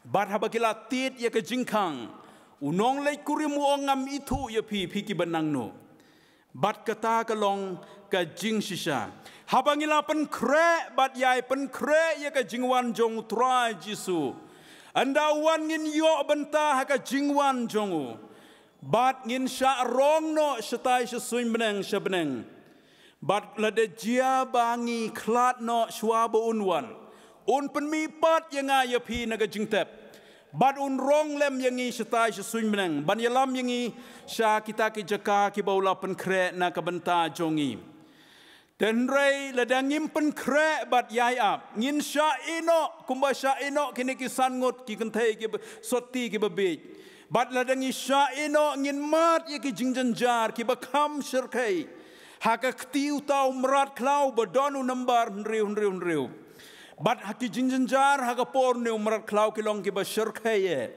Bad haba ki la tied ïa ka jingkhang, u nongleit kurim u ong, ngam ithuh ïa phi, phi kiba nangno. Bad kata ka long ka jingshisha. Haba ngi la pynkhreh bad ïai pynkhreh ïa ka jingwan jong U Trai Jisu, ynda u wan ngin ïoh bynta ha ka jingwan jong u. Bad ngin shah rong noh shatai sha suiñ bneng sha bneng. Bad lada jia ba ngi khlad noh shuwa ba un wan, un pynmih pat ïa nga ïa phi na ka jingtep. Bad un rong lem ïa ngi shatai sha suiñ bneng ban ïalam ïa ngi sha kita ki jaka kiba u la pynkhreh na ka bynta jong ngi. Hynrei lada ngim pynkhreh bad ïai ap, ngin shah ïeh noh kumba shah ïeh noh kine ki san ngut ki kynthei kiba, sotti kiba bieit. Bad lada ngi shah ïeh noh, ngin mad ïa ki jingjynjar kiba kham shyrkhei. Ha ka kti uta u mrad khlaw ba don u nambar hynriew hynriew hynriew. Bad ha ki jingjynjar ha ka por une u mrad khlaw ki long kiba shyrkhei eh.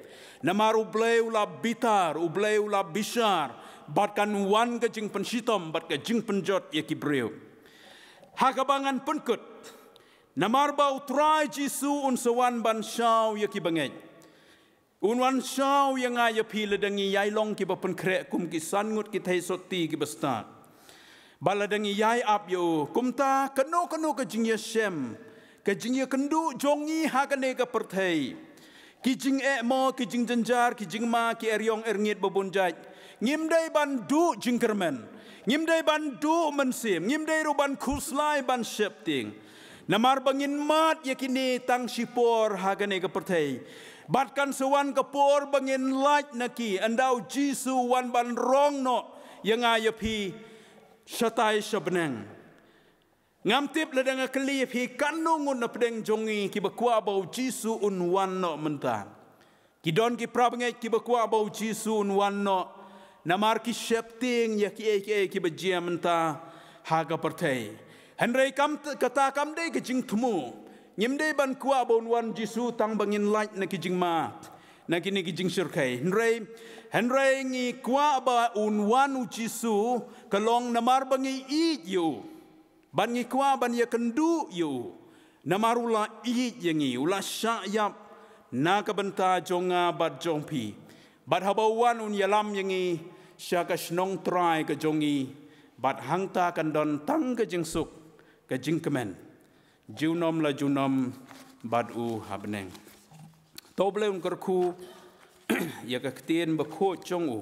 Namar U Blei u la bitar, U Blei u la bishar. Bad kan wan ka jingpynshitom bad ka jingpynjot ïa ki briew. Ha kaba ngan pynkut, namar ba U Trai Jisu un sa wan ban shaw ïa ki bangeit. Un wan shaw ïa nga ïa phi lada ngi ïai long kiba pynkhreh kum ki san ngut ki theisotti kiba stad. Bad lada ngi ïai ap ïa u, kumta kano kano ka jingïashem, ka jingïakynduh jong ngi ha kane ka pyrthei, ki jingeh mo, ki jingjynjar, ki jingma, ki eriong erngit ba bun jait, ngim dei ban duh jingkyrmen. Ngim dei ban duh mynsiem, ngim dei ruh ban khuslai ban sheptieng. Namar ba ngin mad ïa kine tang shipor ha kane ka pyrthei. Bad kan sa wan ka por ba ngin lait na ki, ynda U Jisu u wan ban rong noh ïa nga ïa phi shatai sha bneng. Ngam tip lada nga kylli ïa phi katno ngut na pdeng jong ngi kiba kwah ba u Jisu un wan noh mynta. Ki don ki para bangeit kiba kwah ba u Jisu un wan noh. Namar ki sheptieng ïa kiei kiei kiba jia mynta ha ka pyrthei. Hynrei kam t-, kata kam dei ka jingthmu. Ngim dei ban kwah ba un wan Jisu tang ba ngin lait na ki jingma, na kine ki jingshyrkhei. Hynrei, hynrei ngi kwah ba un wan u Jisu ka long namar ba ngi ïeit ïa u. Ban ngi kwah ban ïakynduh ïa u. Namar u la ïeit ïa ngi, u la shah ïap na ka bynta jong nga bad jong phi. Bad haba u wan un ïalam ïa ngi sha ka shnong trai ka jong ngi. Bad hangta kan don tang ka jingsuk, ka jingkmen, junom la junom bad u ha bneng. To Blei un kyrkhu ïa ka ktien bakhuid jong u.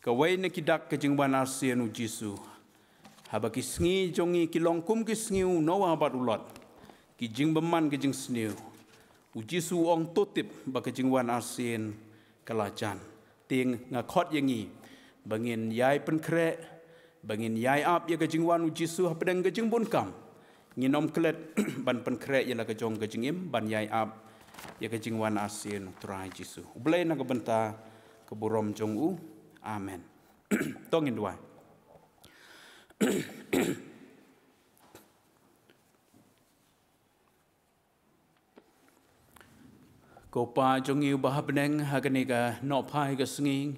Kawei na ki dak ka jingwan arsien u Jisu. Haba ki sngi jong ngi ki long kum ki sngi u Noah bad u Lot, ki jingbymman ki jingsniew, u Jisu u ong to tip ba ka jingwan arsien ka la jan. Te nga khot ïa ngi ba ngin ïai pynkhreh, ba ngin ïai ap ïa ka jingwan u Jisu hapdeng ka jingbun kam. Ngin ym klet ban pynkhreh ïa la ka jong ka jingim ban ïai ap ïa ka jingwan arsien u Trai Jisu. U Blei na ka bynta ka burom jong u. Amen. To ngin duwai. Ko Pa jong ngi uba ha bneng, ha kane ka nohphai ka sngi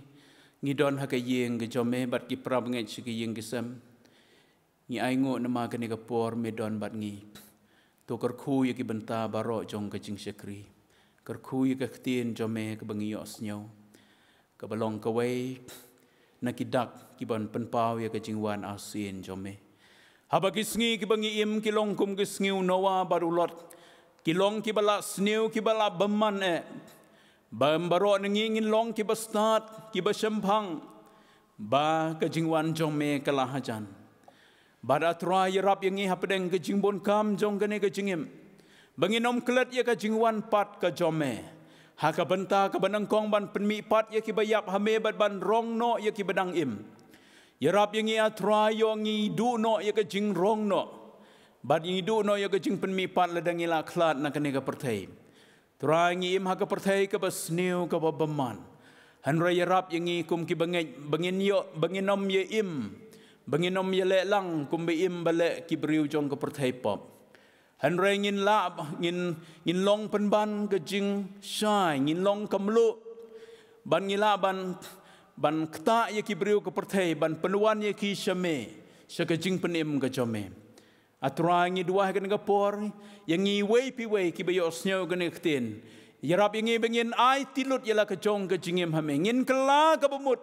ngi don ha ka ïing ka jong me bad ki para bangeit sha ka ïing ka sem. Ngi ainguh namar kane ka por me don bad ngi. To kyrkhu ïa ki bynta baroh jong ka jingshakri. Kyrkhu ïa ka ktien jong me kaba ngi ïohsngew, kaba long kawei na ki dak kiban pynpaw ïa ka jingwan arsien jong me. Haba ki sngi kiba ngi im ki long kum ki sngi u Noah bad u Lot, ki long kiba la sniew, kiba la bymman eh. Ba baroh na ngi ngin long kiba stad, kiba shemphang ba ka jingwan jong me ka la hajan. Bad A Trai, ïarap ïa ngi hapdeng ka jingbun kam jong kane ka jingim, ba ngin ym klet ïa ka jingwan pat ka jong me ha ka bynta kaba nyngkong ban pynmihpat ïa kiba ïap ha me bad ban rong noh ïa kiba dang im. Ïarap ïa ngi A Trai, ïoh ngi duh noh ïa ka jingrong noh bad ngi duh noh ïa ka jingpynmihpat lada ngi la khlad na kane ka pyrthei. Trai, ngi im ha ka pyrthei kaba sniew, kaba bymman. Hynrei ïarap ïa ngi kum kiba ngeit ba ngin ïoh, ba ngin ym ïa im, ba ngin ym ïaleh lang kumba im ba leh ki briew jong ka pyrthei pop. Hynrei ngin lah, ngin, ngin long pynban ka jingshai, ngin long ka mluh. Ban ngi lah ban, ban ktah ïa ki briew ka pyrthei, ban pynwan ïa ki sha me, sha ka jingpynim ka jong me. A Trai, ngi duwai ha kane ka por ïa ngi iwei pa iwei kiba ïohsngew kane ka ktien. Ïarap ïa ngi ba ngin aiti lut ïa la ka jong ka jingim ha me. Ngin kylla kaba mut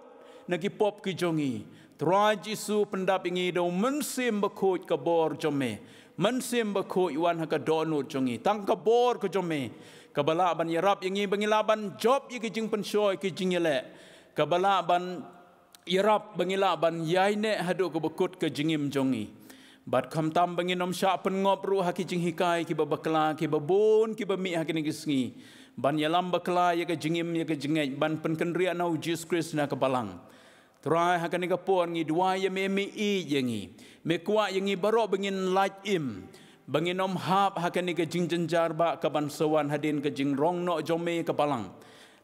na ki pop ki jong ngi. Trai Jisu, pyndap ïa ngi da u Mynsiem Bakhuid, ka bor jong me. Mynsiem Bakhuid, wan ha ka dohnud jong ngi. Tang ka bor ka jong me kaba lah ban ïarap ïa ngi ba ngi lah ban jop ïa ki jingpynshoi ki jingïaleh, kaba lah ban ïarap ba ngi lah ban ïaineh haduh kaba kut ka jingim jong ngi. Bad khamtam ba ngin ym shah pynngop ruh ha ki jinghikai kiba bakla, kiba bun kiba mih ha kine ki sngi, ban ïalam bakla ïa ka jingim, ïa ka jingngeit, ban pynkynriah na u Jisu Khrist na ka balang. Trai, ha kane ka por ngi duwai ïa me, me ïeit ïa ngi, me kwah ïa ngi baroh ba ngin lait im, ba ngin ym hap ha kane ka jingjynjar ba ka ban sa wan hadien ka jingrong noh jong me ka balang.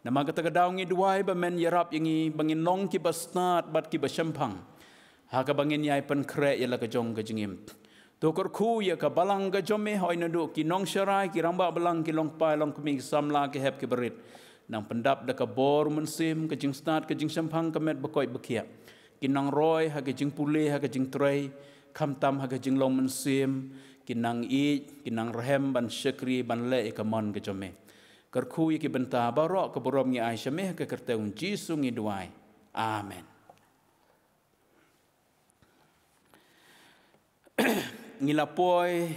Namar kata ka daw ngi duwai ba men ïarap ïa ngi ba ngin long kiba stad bad kiba shemphang ha kaba ngin ïai pynkhreh ïa la ka jong ka jingim. To kyrkhu ïa ka balang ka jong me, hooid naduh ki nongsharai, ki rangbah balang, ki longkpai longkmie, ki samla, ki hep ki barit. Nang pyndap da ka bor u Mynsiem, ka jingstad, ka jingshemphang, ka met bakhuid bakhiah. Ki nang roi ha ka jingpule, ha ka jingtrei, khamtam ha ka jinglong mynsiem, ki nang ïeit, ki nang rhem ban shakri, ban leh ïa ka mon ka jong me. Kyrkhu ïa ki bynta baroh, ka burom ngi ai sha me ha ka kyrteng u Jisu ngi duwai. Amen. Ngi la poi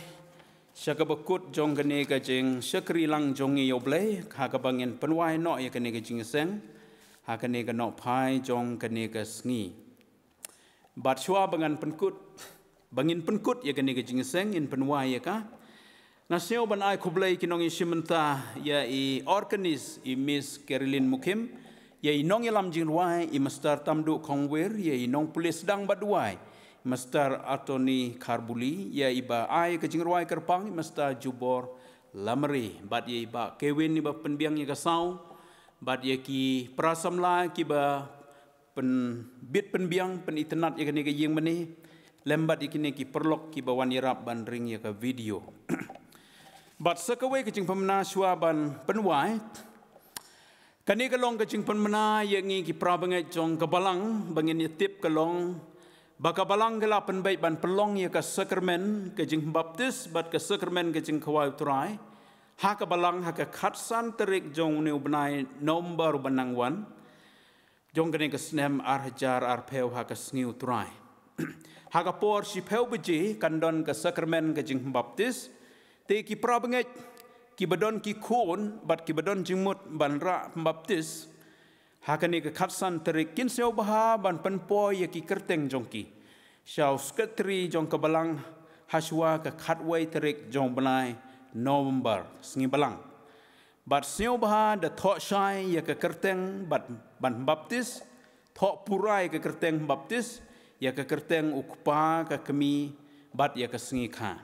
sha kaba kut jong kane ka jingshakri lang jong ngi ïa u Blei, ha kaba ngin pynwai noh ïa kane ka jingïaseng ha kane ka nohphai jong kane ka sngi. Bad shuwa ba ngan pynkut, ba ngin pynkut ïa kane ka jingïaseng, ngin pynwai ïa ka. Nga sngew ban ai khublei ki nongïashim bynta ïa i organist, i Miss Caroline Mukhim, ïa i nongïalam jingrwai, i Mister Tamduh Khongwir, ïa i nongpule sdang bad duwai, Mister Atoni Kharbuli, ïa iba ai ka jingrwai kyrpang, Mister Jubor Lamare, bad ïa iba Kewin iba pynbiang ïa ka saw, bad ïa ki para samla kiba pynbit pynbiang pynitynnad ïa kane ka ïing mane, lem bad ïa kine ki paralok kiba wan ïarap ban ring ïa ka video. Bad sa kawei ka jingpynbna shuwa ban pynwai, kane ka long ka jingpynbna ïa ngi ki para bangeit jong ka balang, ba ngin ïa tip ka long ba ka balang ka la pynbeit ban pynlong ïa ka sakramen ka jingbaptis bad ka sakramen ka jingkhawai u Trai ha ka balang ha ka khatsan tarik jong une u bnai November uba nang wan jong kane ka snem ar hajar arphew ha ka sngi u Trai. Ha ka por shiphew baje kan don ka sakramen ka jingbaptis. Te ki para bangeit kiba don ki khun bad kiba don jingmut ban rah pynbaptis ha kane ka khatsan tarik kin sngewbha ban pynpoi ïa ki kyrteng jong ki sha u sekretari jong ka balang ha shuwa ka khatwei tarik jong bnai November, sngi balang. Bad sngewbha da thoh shai ïa ka kyrteng bad ban baptis, thoh pura ïa ka kyrteng baptis, ïa ka kyrteng u kpa, ka kmie bad ïa ka sngi kha.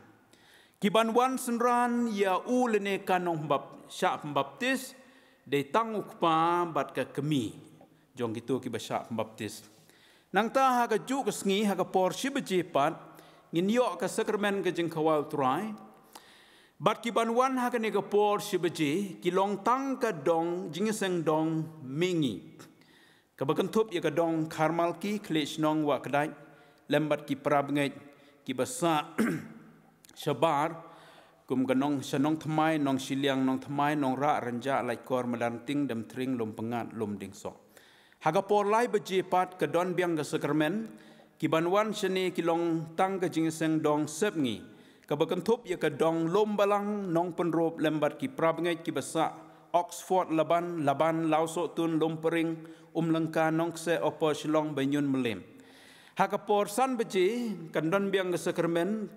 Ki ban wan synran ïa u lane ka nongbap-, shah pynbaptis, dei tang u kpa bad ka kmie jong kito kiba shah pynbaptis. Nangta ha kajuh ka sngi, ha ka por shi baje pat, ngin ïoh ka sakramen ka jingkhawai u Trai. Bad ki ban wan ha kane ka por shi baje, ki long tang ka dong, jingïaseng dong mihngi, kaba kynthup ïa ka dong Kharmalki, Khlieh Shnong, Wah Kdait, lem bad ki para bangeit kiba sah shabar, kum ka Nong, sha Nongthymmai, Nongshiliang, Nongthymmai, Nongrah, Rynjah, Laitkor, Madanting, Demthring, Lum Pyngngad, Lumdingsok. Ha ka por lai baje pat ka don biang ka sakramen, ki ban wan shane ki long tang ka jingïaseng dong sepngi, kaba kynthup ïa ka dong Lum Balang, Nongpynrup, lem bad ki para bangeit kiba sah Oxford, Laban, Laban, Lawsohtun, Lumpyring, Umlyngka, Nongkseh, Opo, Shillong, Baiñun, Mylliem. Ha ka por san baje kan don biang ka sakramen,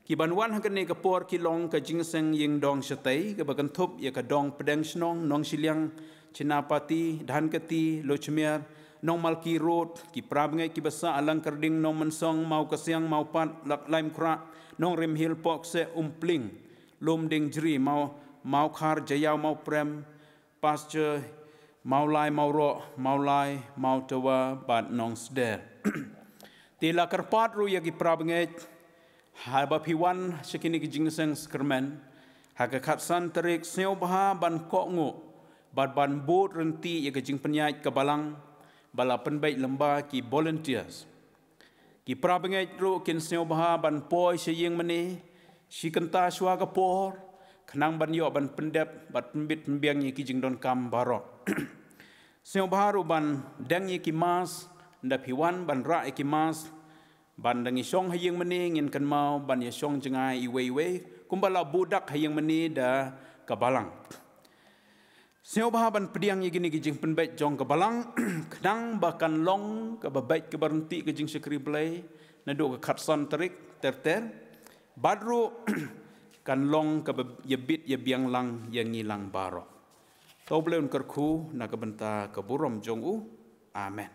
ki ban wan ha kane ka por ki long ka jingïaseng ïing dong shatei, kaba kynthup ïa ka dong Pdeng Shnong, Nongshiliang, Chinapati, Dhankheti, Lhokshamer, Nongmalki Road, ki para bangeit kiba sah Langkyrding, Nongmynsong, Mawkasiang, Mawpat, Lak Laitumkhrah, Nongrimhill, Pohkseh, Umpling, Lumdiengjri, Maw, Mawkhar, Jaïaw, Mawprem, Pasture, Mawlai, Mawroh, Mawlai, Mawtawa, bad Nongsder. Te la kyrpad ruh ïa ki para bangeit, haba phi wan sha kine ki jingïaseng sakramen, ha ka khatsan tarik sngewbha ban kohnguh, bad ban bud ryntih ïa ka jingpynïaid ka balang, ba la pynbeit lyngba ki volunteers. Ki para bangeit ruh kin sngewbha ban poi sha ïing mane shi kynta shuwa ka por, khnang ban ïoh ban pyndep bad pynbit pynbiang ïa ki jingdonkam baroh. Sngewbha ruh ban deng ïa ki mask, ynda phi wan ban rah ïa ki mask, ban da ngi shong ha ïing mane ngin kynmaw ban ïa shong jngai iwei iwei, kumba la buh dak ha ïing mane da ka balang. Sngewbha ban pdiang ïa kine ki jingpynbeit jong ka balang, khnang ba kan long kaba beit kaba ryntih ka jingshakri Blei, naduh ka khatsan tarik ter ter, bad ruh kan long kaba ïabit ïabiang lang ïa ngi lang baroh. To U Blei un kyrkhu na ka bynta ka burom jong u. Amen.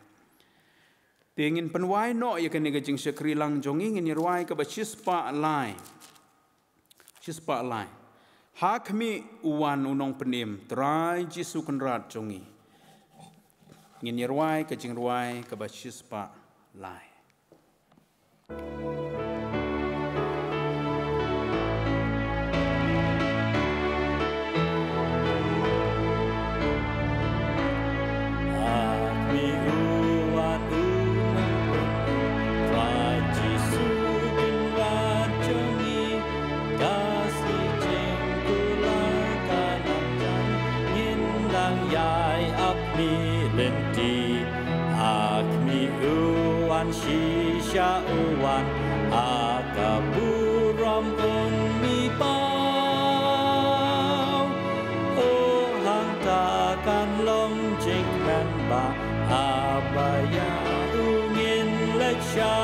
Te ngin pynwai noh ïa kane ka jingshakri lang jong ngi, ngin ïa rwai kaba shispah lai. Shispah lai. Ha khmih u wan u Nongpynim, Trai Jisu Kynrad jong ngi. Ngin ïa rwai ka jingrwai kaba shispah lai. Shisha u wan ha ka burom un mi pau. O hangta kan long jingkmen ba a ba ïa u ngin leit shaw.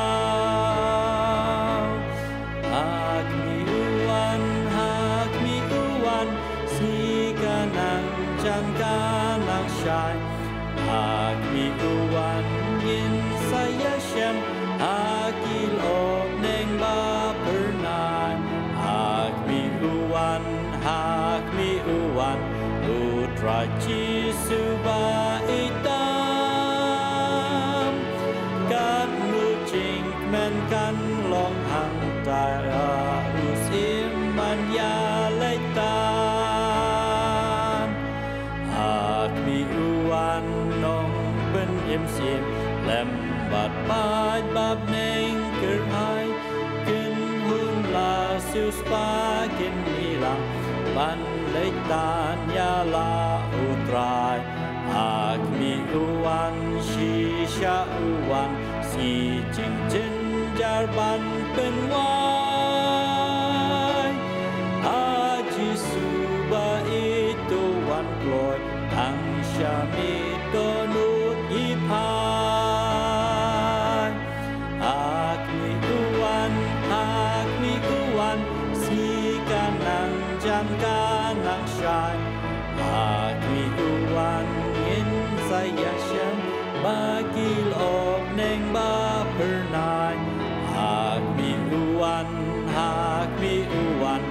Ha khmih u wan, ha khmih u wan, sngi ka nang jan ka nang shai. Ha khmih u wan ngin sa ïashem ha ki Jisu ba ïeit tam, katno jingkmen kan long hangta, u Syiem ban ïaleit tam. Ha khmih u wan Nongpynim Syiem, lem bad paid ba bneng kyrhai, kynhun la siewspah kynmilang, ban leit tan ïa la U Trai. Ha khmih u wan, shisha u wan, sngi jingjynjar ban pynwai. Ha Jisu ba ïeit, to wan kloi, tang sha miet dohnud ngi phai. Ha khmih u wan, ha khmih u wan, sngi ka nang jan ka nang shai. Ha khmih u wan, ngin sa ïashem bad ki lok bneng ba phyrnai. Ha khmih u wan, ha khmih u wan,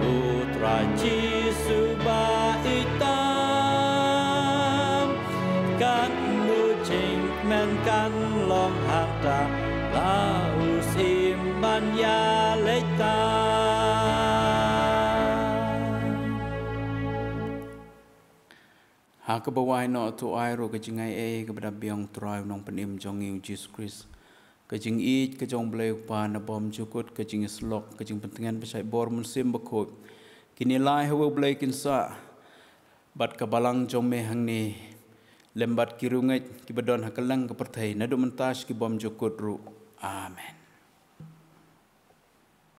U Trai Jisu ba ïeit tam, katno jingkmen kan long hangta, la u Syiem ban ïaleit tam. Ha kaba wai noh, to ai ruh ka jingaiei kaba da biang Trai u Nongpynim jong ngi u Jisu Khrist, ka jingïeit ka jong U Blei U Kpa na bymjukut, ka jingïasyllok, ka jingpyntngen bashai bor Mynsiem Bakhuid, kin ïalai ha uwei U Blei kin sah bad ka balang jong me hangne, lem bad ki riewngeit kiba don ha kylleng ka pyrthei, naduh mynta sha ki bymjukut ruh. Amen.